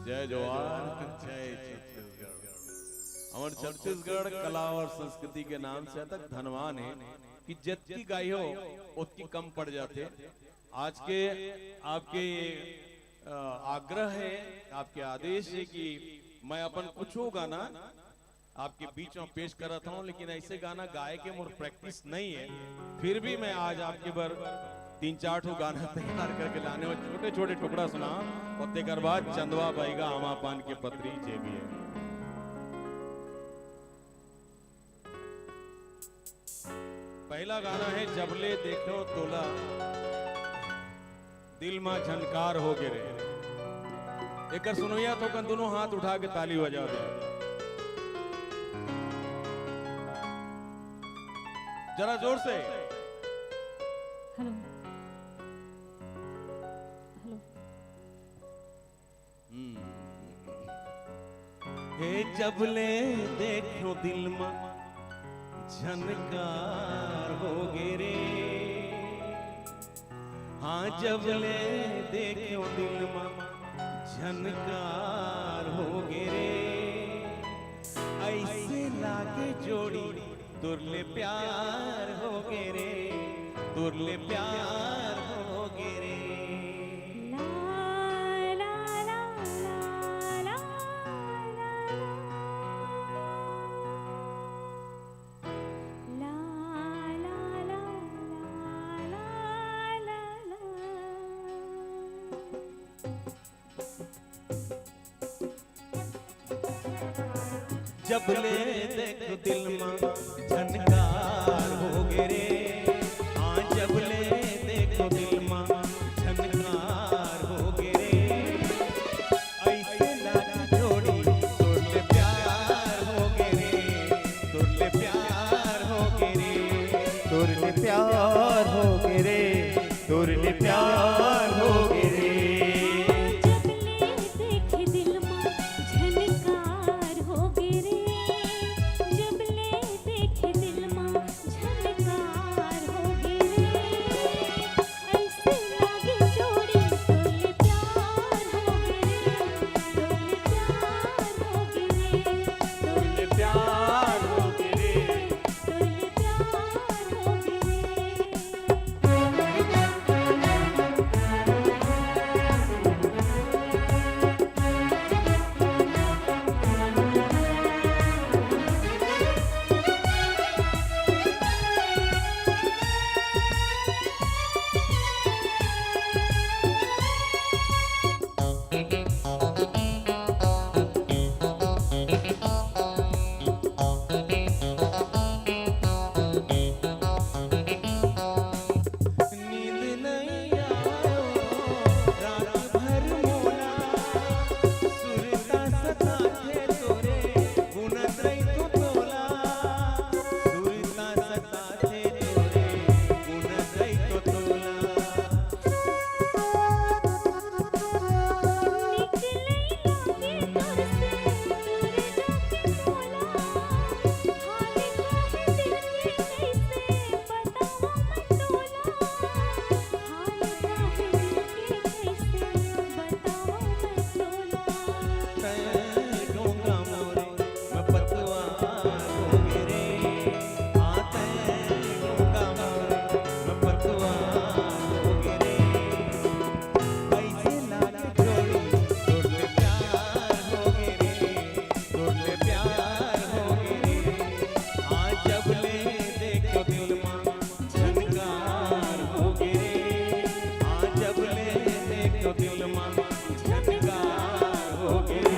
जय जोहार, जय छत्तीसगढ़। हमर छत्तीसगढ़ कला और संस्कृति के नाम से अतक धनवान हे कि जतकी गाई हो, ओतकी कम पड़ जाथे। आज के आपके, अ, आग्रह हे, आपके आदेश हे कि मैं अपन कुछू गाना आपके बीच में पेश करत हूँ, लेकिन ऐसे गाना गाए के मोर practice नहीं है, फिर भी मैं आज आपके बर तीन चार ठो गाना तैयार करके लाने हूँ, छोटे छोटे टुकड़ा सुना, और तेकर बाद चंदवा बइगा, आमा पान के पतरी, जे भी है। पहला गाना है जबले देखो तोला दिल मा झनकार हो गे रे। एकर सुनोइया तो कन दोनों हाथ उठा के ताली बजा दे जरा जोर से। हेलो। हेलो। हम्म। हे जबले देखो दिल मा झनकार हो गे रे। हाँ, जबले देखो दिल मा झनकार हो गे रे। ऐसे लागे जोड़ी तोर ले प्यार हो गे रे, तोर ले प्यार हो गे रे। ला, ला, ला, ला, ला, ला, ला। ला, ला, ला, ला, ला, ला, ला। जबले देखो दिल मा झनकार हो गे रे, हाँ, जबले देखो दिल मा झनकार हो गे रे। ऐसे लागे जोड़ी तोर ले प्यार हो गे रे, तोर ले प्यार हो गे रे, तोर ले प्यार हो गे रे, तोर ले प्यार हो गे रे। जबले देखे दिल मा झनकार हो गे रे, जबले देखे दिल मा झनकार हो गे रे। ऐसे लागे जोड़ी तोर ले प्यार हो गे रे, तोर ले प्यार हो गे रे, तोर ले प्यार हो गे रे, तोर ले प्यार हो गे रे। दिल मा झनकार होगे रे।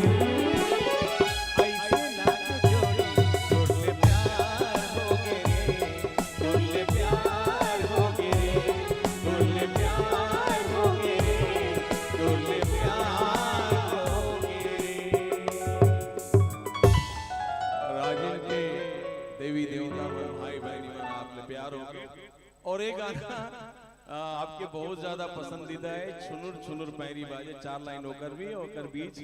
अइसे लागे जोड़ी, तोर ले प्यार होगे रे। तोर ले प्यार होगे रे। तोर ले प्यार होगे रे। तोर ले प्यार होगे रे। राजिम के देवी देवता मन, भाई बहिनी मन, आप ले प्यार होगे। और एक गाना, आ, आपके बहुत ज्यादा पसंदीदा है, छुनुर छुनुर पैरी बाजे, चार लाइन ओकर भी, ओकर बीच।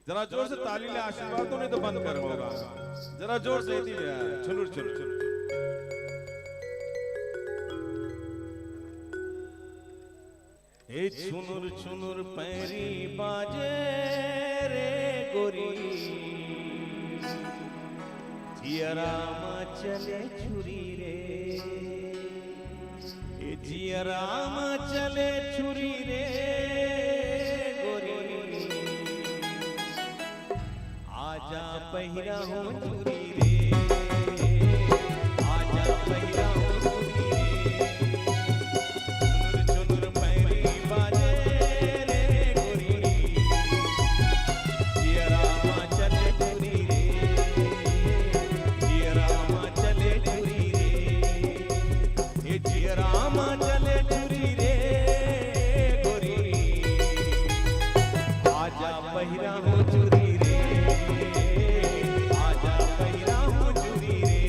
जरा जोर से ताली ले आशीर्वाद दो, नहीं तो बंद कर होगा। जरा जोर से इतनी, आ, छुनुर छुनुर। ए छुनुर छुनुर पैरी बाजे रे गोरी, जियरा मा चले छुरी रे। ए जियरा मा चले छुरी रे गोरी, आजा पहिरा हो चुरी रे, आजा पहिरा हो चुरी रे। चुनुर चुनुर पैरी बाजे रे गोरी, जियरा मा चले चुरी रे, जियरा मा चले चुरी रे। ए जियरा मा चले चुरी रे गोरी, आजा पहिरा हो चुरी रे, आजा पहिरा हो चुरी रे।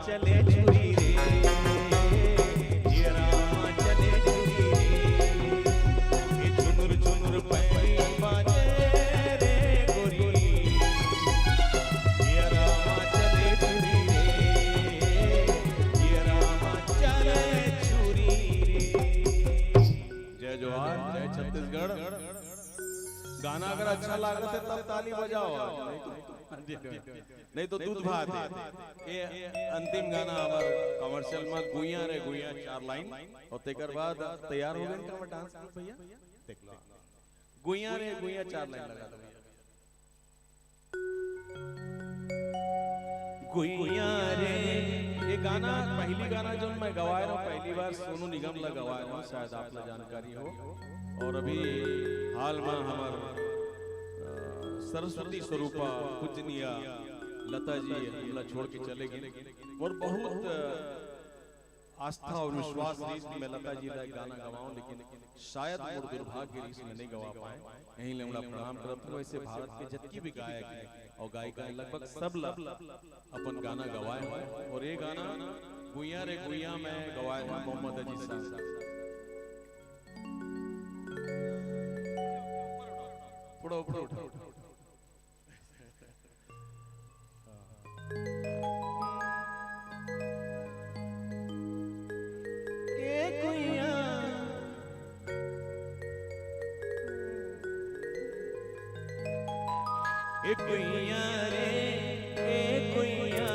चले छुरी रे, जियरा मा चले छुरी रे, ये झुनुर झुनुर पैरी बाजे रे गोरी, जियरा मा चले छुरी रे, जियरा मा चले छुरी रे। जय जोहार, जय छत्तीसगढ़। गाना अगर अच्छा लागत है तब ताली बजाओ, नहीं तो दूध भात है। ये अंतिम गाना हमार कमर्शियल में गुइया रे गुइया चार लाइन, और तेकर बाद तैयार हो गए का डांस ग्रुप भैया, देख लो। गुइया रे गुइया चार लाइन लगा दो भैया। गुइया रे, ये गाना, पहली गाना जो मैं गवाए रहा हूँ, पहली बार सोनू निगम ला गवाए रहा हूँ, शायद आप ला जानकारी हो। और अभी हाल में हमार, अ, सरस्वती स्वरूपा पूजनीय लता जी हमला छोड़ के चले गए, और बहुत, अ, आस्था और विश्वास रहिस कि मैं लता जी ला एक गाना गवाऊं, लेकिन शायद मोर दुर्भाग्य रहिस, मैं नहीं गवा पाए। यहीं ले हमला प्रणाम करत हूँ। वैसे भारत के जितकी भी गायक हैं और गायिका हैं, लगभग सब ला अपन गाना गवाए हुए हैं। और ये गाना गुइया रे गुइया में गवाए हुए हैं मोहम्मद अजीज साहब। थोड़ा ऊपर उठा। ए गुइया, ए गुइया रे, ए गुइया,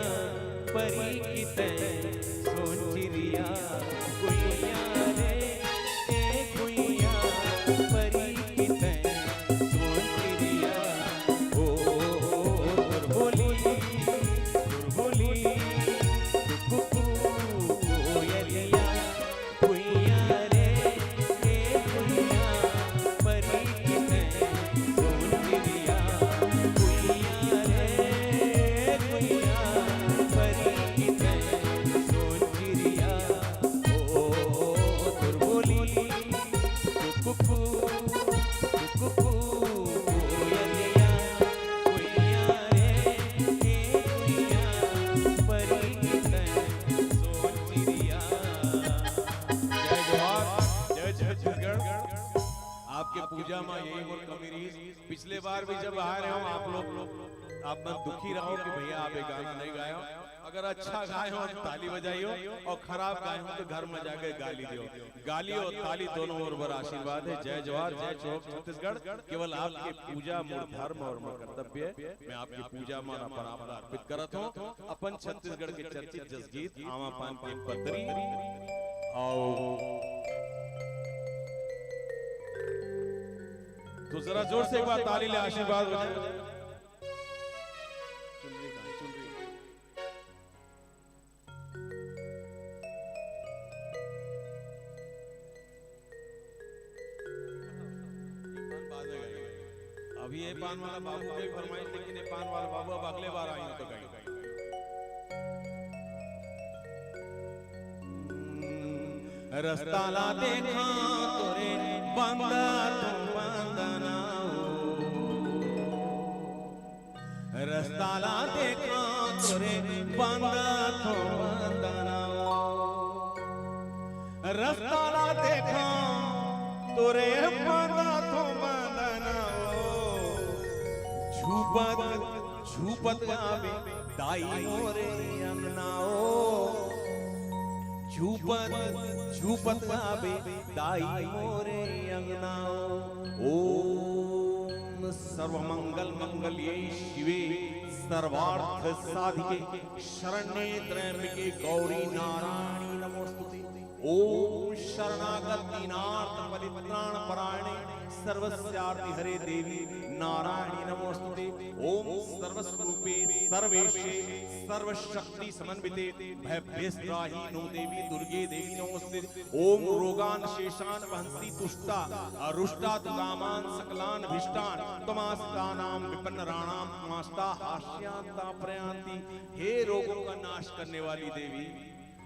परी किते सोचिरिया, गुइया रे, ए गुइया, परी किते सोचिरिया, ओ, ओ, ओ, तोर बोली, तोर बोली, कुकू, कोयलिया, गुइया रे, ए गुइया, परी किते सोचिरिया, गुइया रे, जय छत्तीसगढ़। आपके पूजा मा यही मोर कमी रहिस। पिछले बार भी जब आए रहे हो आप लोग, आप मन दुखी रहो कि भैया आप ये गाना नहीं गाए हो। अगर अच्छा गाए हो तो ताली बजाइयो, और खराब गाए हो तो घर में जाके गाली दियो। गाली और ताली दोनों ओर बर आशीर्वाद है। जय जोहार, जय जोहार छत्तीसगढ़। केवल आपके पूजा मोर धर्म और मोर कर्तव्य है। मैं आपकी पूजा मा अपन आप ला अर्पित करत हूँ। अपन छत्तीसगढ़ के चर्चित जसगीत आमा पान के पतरी। आओ, तो जरा जोर से एक बार ताली ले आशीर्वाद हो जाए। चुनरी का, चुनरी। अभी ये पान वाला बाबू के फरमाइश, लेकिन ये पान वाला बाबू अब अगले बार आइयो तो गाइयो। रस्ता ला देखा तोरे बंदा तू बंदना हो। रस्ता ला देखा तोरे बंदा तू बंदना हो। रस्ता ला देखा तोरे बंदा तू बंदना हो। झूपत झूपत आवे दाई मोरे अंगना ओ। झूपत झूपत आवे दाई मोरे अंगना ओ। ओम सर्वमंगल मंगल्ये शिवे सर्वार्थ साधिके शरण्ये त्र्यंबके गौरी नारायणी नमोस्तुते। ओम शरणागत दीनार्थ परित्राण परायणे सर्वस्यार्ति हरे देवी नारायणी नमोस्तुते। ओम सर्वस्वरूपे सर्वेशे सर्वशक्ति समन्विते भयभ्यस्त्राही नो देवी दुर्गे देवी नमोस्तुते। ओम रोगान शेषान वहंसी तुष्टा अरुष्टा तु कामान सकलान भीष्टान तमास्तानाम विपन्नराणाम तमास्ता हास्यान तापरयांती। हे रोगों का नाश करने वाली देवी,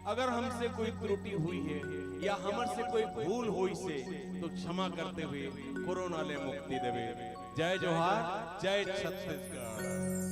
अगर हमसे कोई त्रुटि हुई है या हमर से कोई भूल होइस हे, तो क्षमा करते हुए कोरोना ले मुक्ति देवे। जय जोहार, जय छत्तीसगढ़।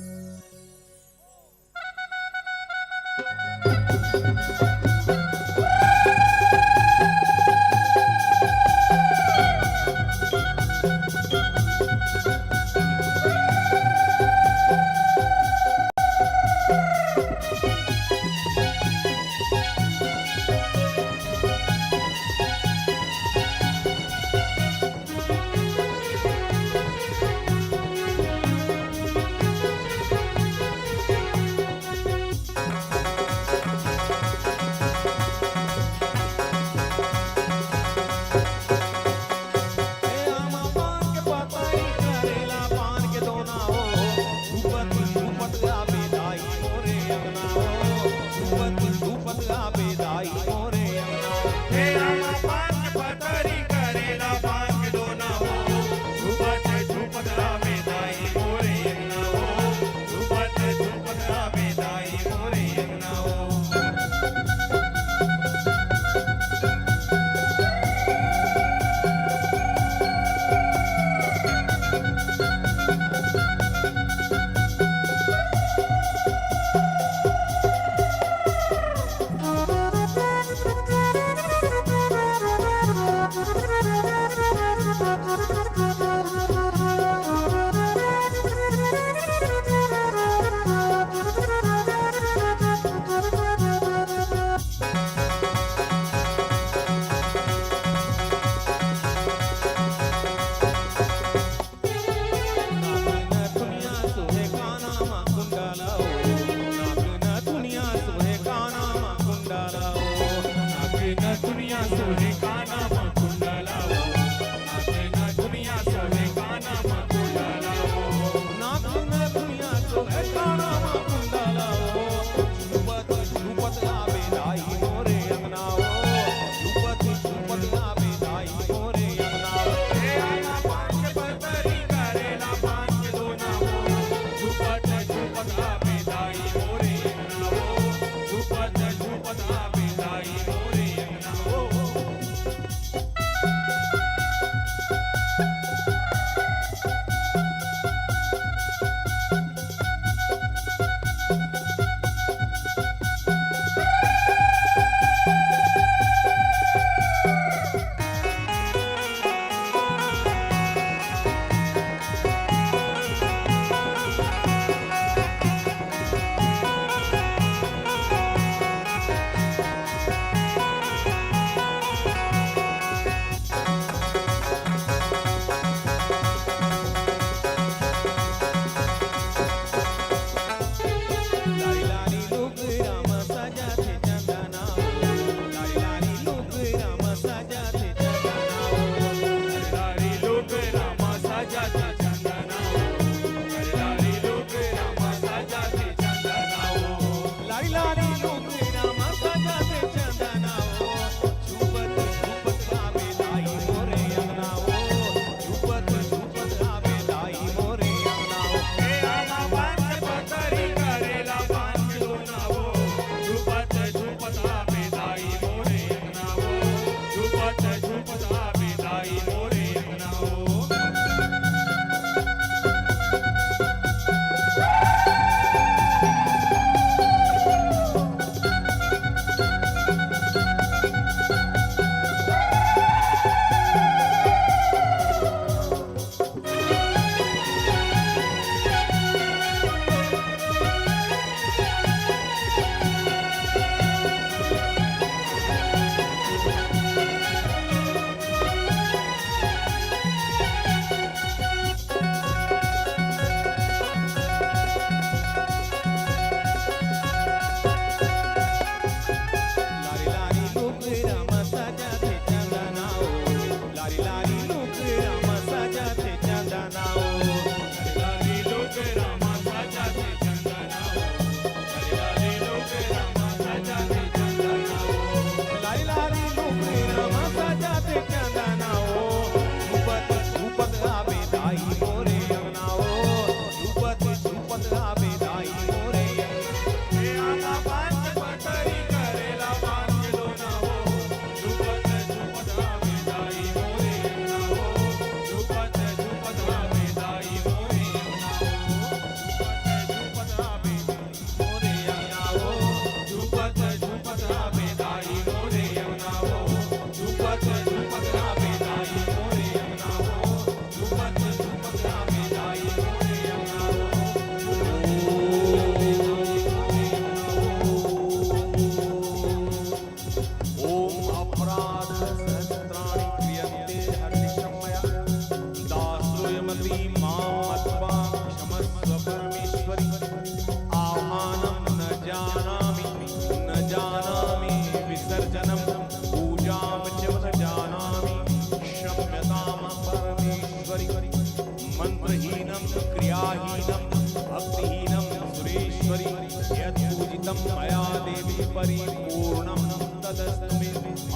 मंत्रहीनं क्रियाहीनं भक्तिहीनं सुरेश्वरी, यत्पूजितं मया देवी परिपूर्णं तदस्तु मे।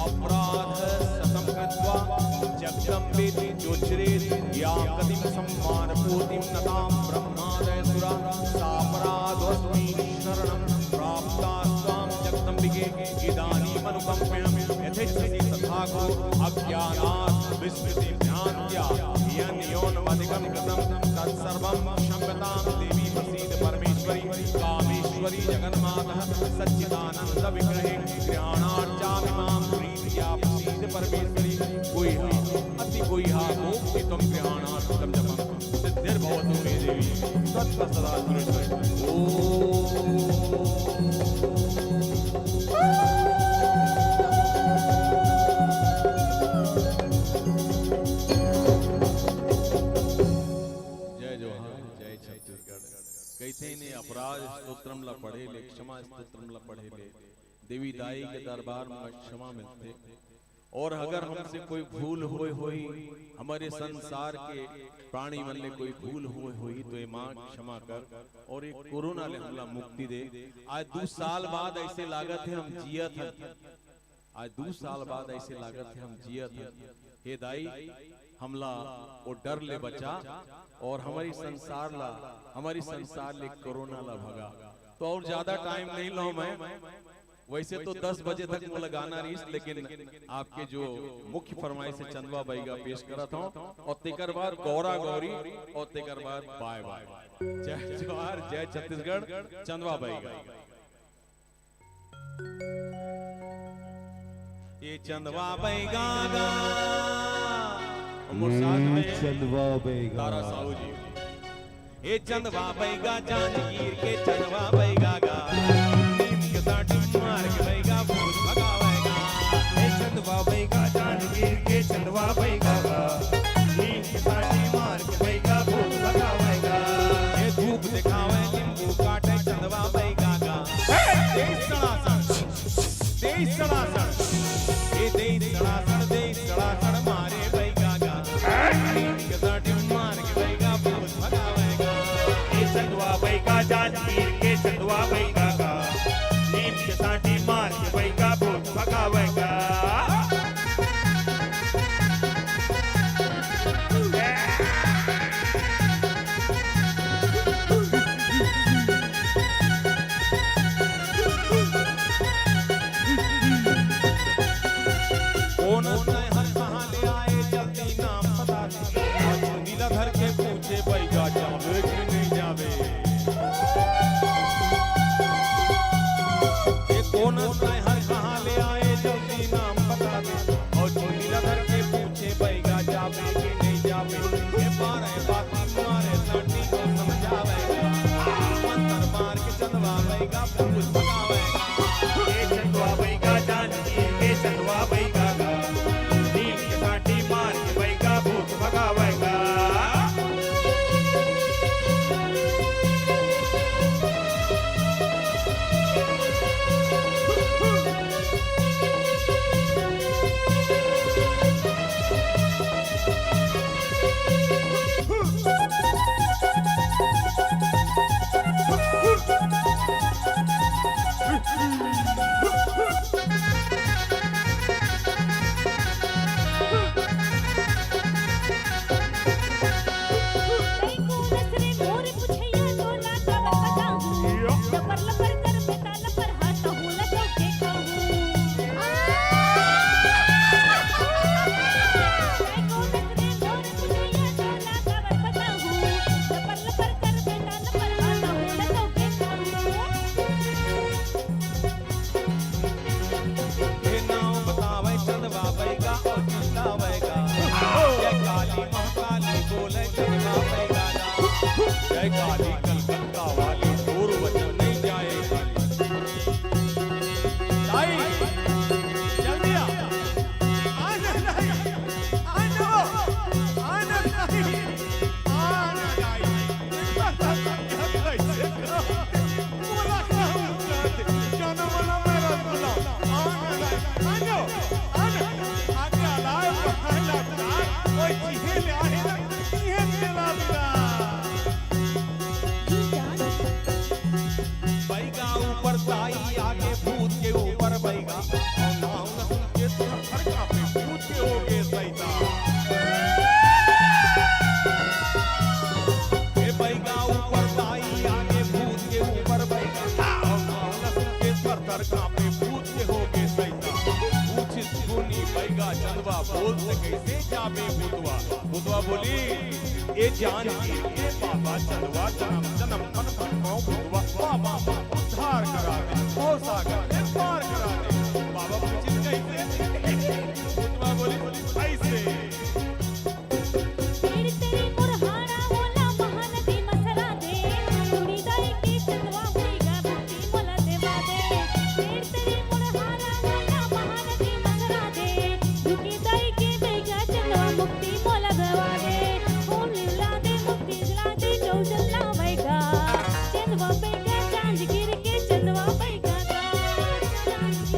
अपराधः शतं कृत्वा जगदम्बेति चोच्चरेत्, या गतिं सम्मानपूर्तिं न तां ब्रह्मादयः सुराः, सापराधोऽस्मि शरणं प्राप्तास्त्वां जगदम्बिके। इदानीमनुकम्प्य यथेच्छसि तथा कुरु। अज्ञानात् विस्मृतिभ्रान्त्या यन्न्यूनमधिगतं कृतं तत्सर्वं क्षम्यतां देवी प्रसीद परमेश्वरी। कामेश्वरी जगन्मातः सच्चिदानन्दविग्रहे गृहाणार्चामिमां प्रीत्या प्रसीद परमेश्वरी। गुह्या अति गुह्या गोप्य त्वं गृहाणार्चितं जपं सिद्धिर्भवतु मे देवी तत्प्रसादात् सुरेश्वरी। ॐ। जय जोहार, जय छत्तीसगढ़। कहिथे ने अपराध स्तोत्रम ला पढ़े ले, क्षमा स्तोत्रम ला पढ़े ले, देवी दाई के दरबार में क्षमा मिलथे। और अगर हमसे कोई भूल होए होही, हमर संसार के प्राणी मन ले कोई भूल होए होही, तो ये माँ क्षमा कर और ये कोरोना ले हमला मुक्ति दे। आज दू साल बाद ऐसे लागत हे हम जियत हन, आज दू साल बाद ऐसे लागत हे हम जियत हन। हे दाई, हमला वो डर ले बचा और हमर संसार ला, हमर संसार ले कोरोना ला भगा। तो और ज्यादा टाइम नहीं लूं मैं, वैसे तो दस बजे तक मोला गाना रहिस, लेकिन आपके जो मुख्य फरमाइश हे चंदवा बइगा पेश करत हूँ, और तेकर बाद गौरा गौरी, और तेकर बाद बाय बाय। जय जोहार, जय छत्तीसगढ़, चंदवा बइगा। ये चंदवा बइगा गा, मोर साथ में चंदवा बइगा। तारा साहू जी। ए चंदवा बइगा जांजगीर के चंदवा बइगा गा, नीम के सांटी मार के बइगा भूत भगावइगा। ए चंदवा बइगा जांजगीर के चंदवा बइगा गा, नीम के सांटी मार के बइगा भूत भगावइगा। ए धूप दिखावे नींबू काटे चंदवा बइगा गा। ए सड़ासड़, दे सड़ासड़, ए दे सड़ासड़, दे सड़ासड़ मारे बइगा गा। नीम के सांटी मार के बइगा भूत भगावइगा। ए चंदवा बइगा जांजगीर के चंदवा बइगा गा, नीम के सांटी मार के बइगा भूत भगावइगा। कोन नैहर कहाँ ले आए, जल्दी नाम बता दे। और चुंदी ला धर के पूछे, बइगा जाबे कि नहीं जाबे? ये कोन नैहर कहाँ ले आए, जल्दी नाम बता दे। और चुंदी ला धर के पूछे, बइगा जाबे कि नहीं जाबे? ये बारे बात मारे सांटी को समझावइगा। मंतर मार के चंदवा बइगा भूत भगावइगा। ए चंदवा बइगा जांजगीर के चंदवा बइगा गा, नीम के सांटी मार के बइगा भूत भगावइगा। हे नाव बतावय चंदवा बइगा अउ चिल्लावय गा। जय काली महाकाली बोलय चंदवा बइगा गा। जय काली कलकत्ता वाली, तोर वचन नइ जाय काली। दाई, जल्दी आ। आ ना दाई, आ ना, आ ना दाई, आ ना दाई। सैता। ए बैगा ऊपर दाई, आगे भूत के ऊपर बैगा। अउ नसुर के थर थर कांपे, भूत के होगे सैता। पूछिस गुनी बैगा चंदवा, बोल त कइसे जाबे भूतवा। भूतवा बोलिस, ए जांजगीर के बाबा चंदवा, जनम जनम मन भटकाओं भूतवा। बाबा उद्धार करा दे, भवसागर ले पार करा दे। बाबा पूछिस कइसे? भूतवा बोलिस अइसे। तेरी तेरी मुरहाड़ा मोला महानदी म सरा दे, गुनी दाई के चंदवा बैगा भक्ति मोला देवा दे। तेरी तेरी मुरहाड़ा मोला महानदी म सरा दे, गुनी दाई के बैगा चंदवा मुक्ति मोला देवा दे। ओम लिवला दे, मुक्ति दिला दे, चौजल्ला बैगा, चंदवा बैगा, जांजगीर के चंदवा बैगा का।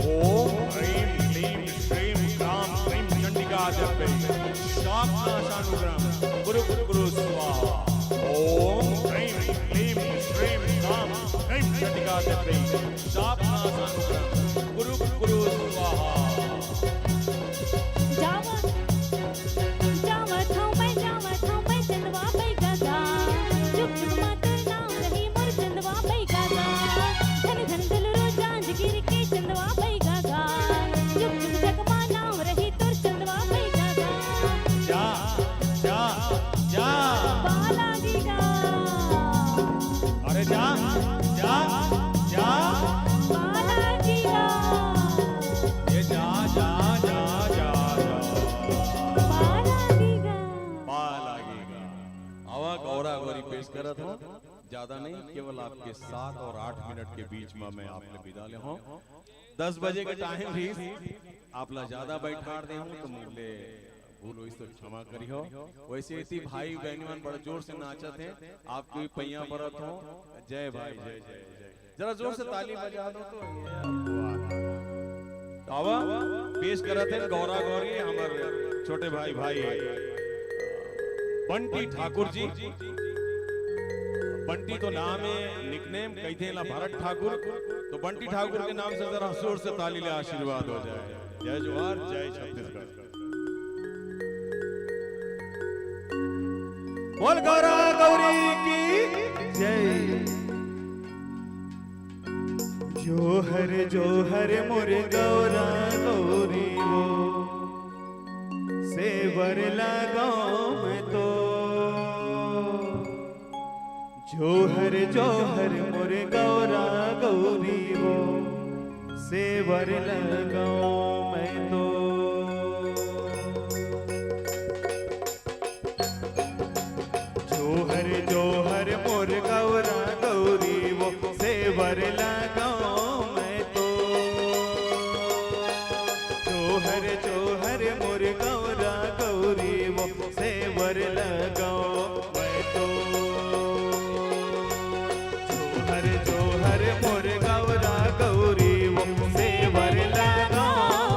ओम ह्रीं क्लीं श्रीं ग्रां क्लीं चंडिका देव्यै शापनाशानुग्रहं कुरु कुरु स्वाहा। ओम ह्रीं क्लीं श्रीं ग्रां क्लीं चंडिका देव्यै शापनाशानुग्रहं कुरु कुरु स्वाहा। जावत, जावत हौं मैं, जावत हौं मैं चंदवा बैगा गा। चुक चुक मा तोर नाम रही मोर चंदवा बैगा गा। धन धन दुलरू जांजगीर के चंदवा बैगा गा। चुक चुक जग मा नाम रही तोर चंदवा बैगा गा। जा, जा, जा। पाला गीगा। अरे जा, जा, जा। पाला गीगा। ये जा, जा, जा, जा, जा। पाला गीगा। पाला गीगा। आवा गौरा गौरी पेश करत हौं। ज्यादा नहीं, केवल आपके सात और आठ मिनट के बीच में मैं आपने विदा ले हौं। दस बजे के टाइम रहिस, आप ला ज्यादा बैठार दे हौं, त मोर ले भूल होइस त क्षमा करिहौ। वइसे इति भाई बहिनी मन बड़ा जोर से नाचत हें, आपके भी पैया परत हौं। जय भाई, जय, जय, जय। जरा जोर से ताली बजा दो तो। वाह। तो आवा, पेश करत हें गौरा गौरी, हमर छोटे भाई, भाई बंटी ठाकुर जी। बंटी तो नाम हे, निकनेम कहिथे ला भरत ठाकुर। तो बंटी ठाकुर के नाम से जरा जोर से ताली ले आशीर्वाद हो जाए। जय जोहार, जय छत्तीसगढ़। बोल गौरा गौरी की जय। जोहर जोहर मोर गौरा गौरी वो, सेवर लगाओ मैं तो। जोहर जोहर मोर गौरा गौरी वो, सेवर लगाओ मैं तो। जोहर जोहर मोर गौरा गौरी वो, सेवर लगाओ मैं तो। जोहर जोहर मोर गौरा गौरी वो, सेवर लगाओ मैं तो। जोहर जोहर मोर गौरा गौरी वो, सेवर लगाओ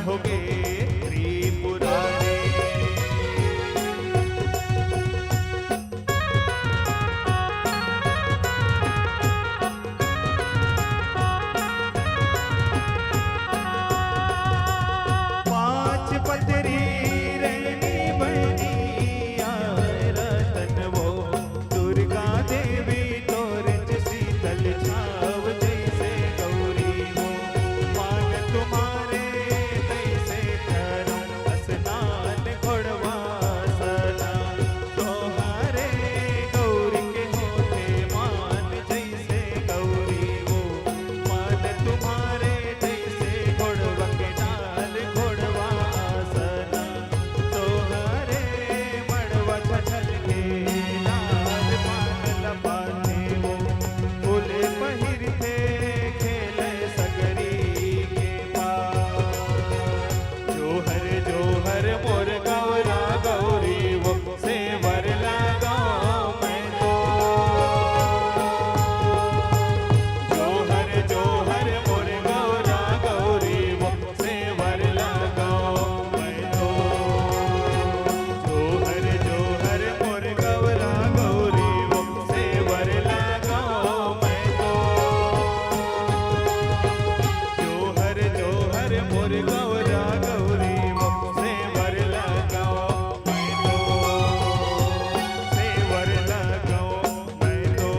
होगे त्रिपुरारी। पांच पतरी रैनी बनी आय रतन वो, दुर्गा देवी तोर शीतल छाव जैसे गौरी हो। मान तुम्हारे तैसे करो स्नान घोड़वा सना, तोहरे गौरी के होथे मान जैसे गौरी हो। मान तुम्हारे जैसे घोड़वा के डाल घोड़वा आसना, तोहरे मड़वा छछल के लाल पान लपाथे वो, फूल पहिरथे खेले सगरी के पार। जोहर जोहर मोर गौरा गौरी वो, सेवर लगाओ मैं तो। जोहर जोहर मोर गौरा गौरी वो, सेवर लगाओ मैं तो। जोहर जोहर मोर गौरा गौरी वो, सेवर लगाओ मैं तो। जोहर जोहर मोर गौरा गौरी वो, सेवर लगाओ मैं तो। सेवर लगाओ मैं तो।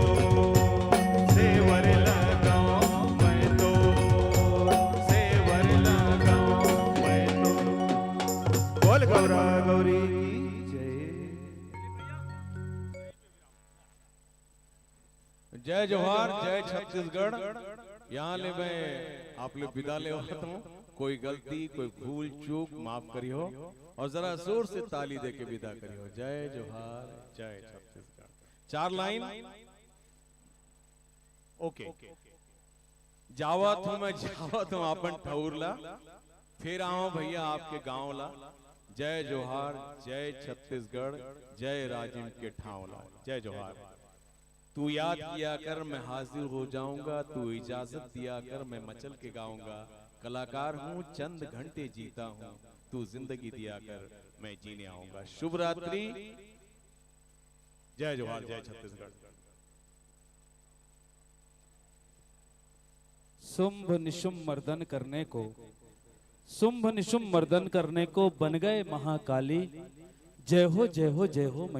सेवर लगाओ मैं तो। सेवर लगाओ मैं तो। बोल गौरा गौरी की जय। जय जोहार, जय छत्तीसगढ़। यहाँ ले मैं आप लोग विदा लेवत हूँ। कोई गलती, कोई भूल चूक माफ करियो, और जरा जोर से ताली दे के विदा करियो। जय जोहार, जय छत्तीसगढ़। चार लाइन। ओके। जावत हूँ मैं, जावत हूँ अपन ठौर ला, फिर आऊँ भैया आपके गाँव ला। जय जोहार, जय छत्तीसगढ़, जय राजिम के ठाव ला। जय जोहार। तू याद किया कर, मैं हाजिर हो जाऊंगा, तू इजाजत दिया कर, मैं मचल के गाऊंगा। कलाकार हूँ, चंद घंटे जीता हूँ, तू जिंदगी दिया कर, मैं जीने आऊंगा। शुभ रात्रि। जय जोहार, जय छत्तीसगढ़। शुंभ निशुंभ मर्दन करने को, शुंभ निशुंभ मर्दन करने को बन गए महाकाली। जय हो, जय हो, जय हो मैया।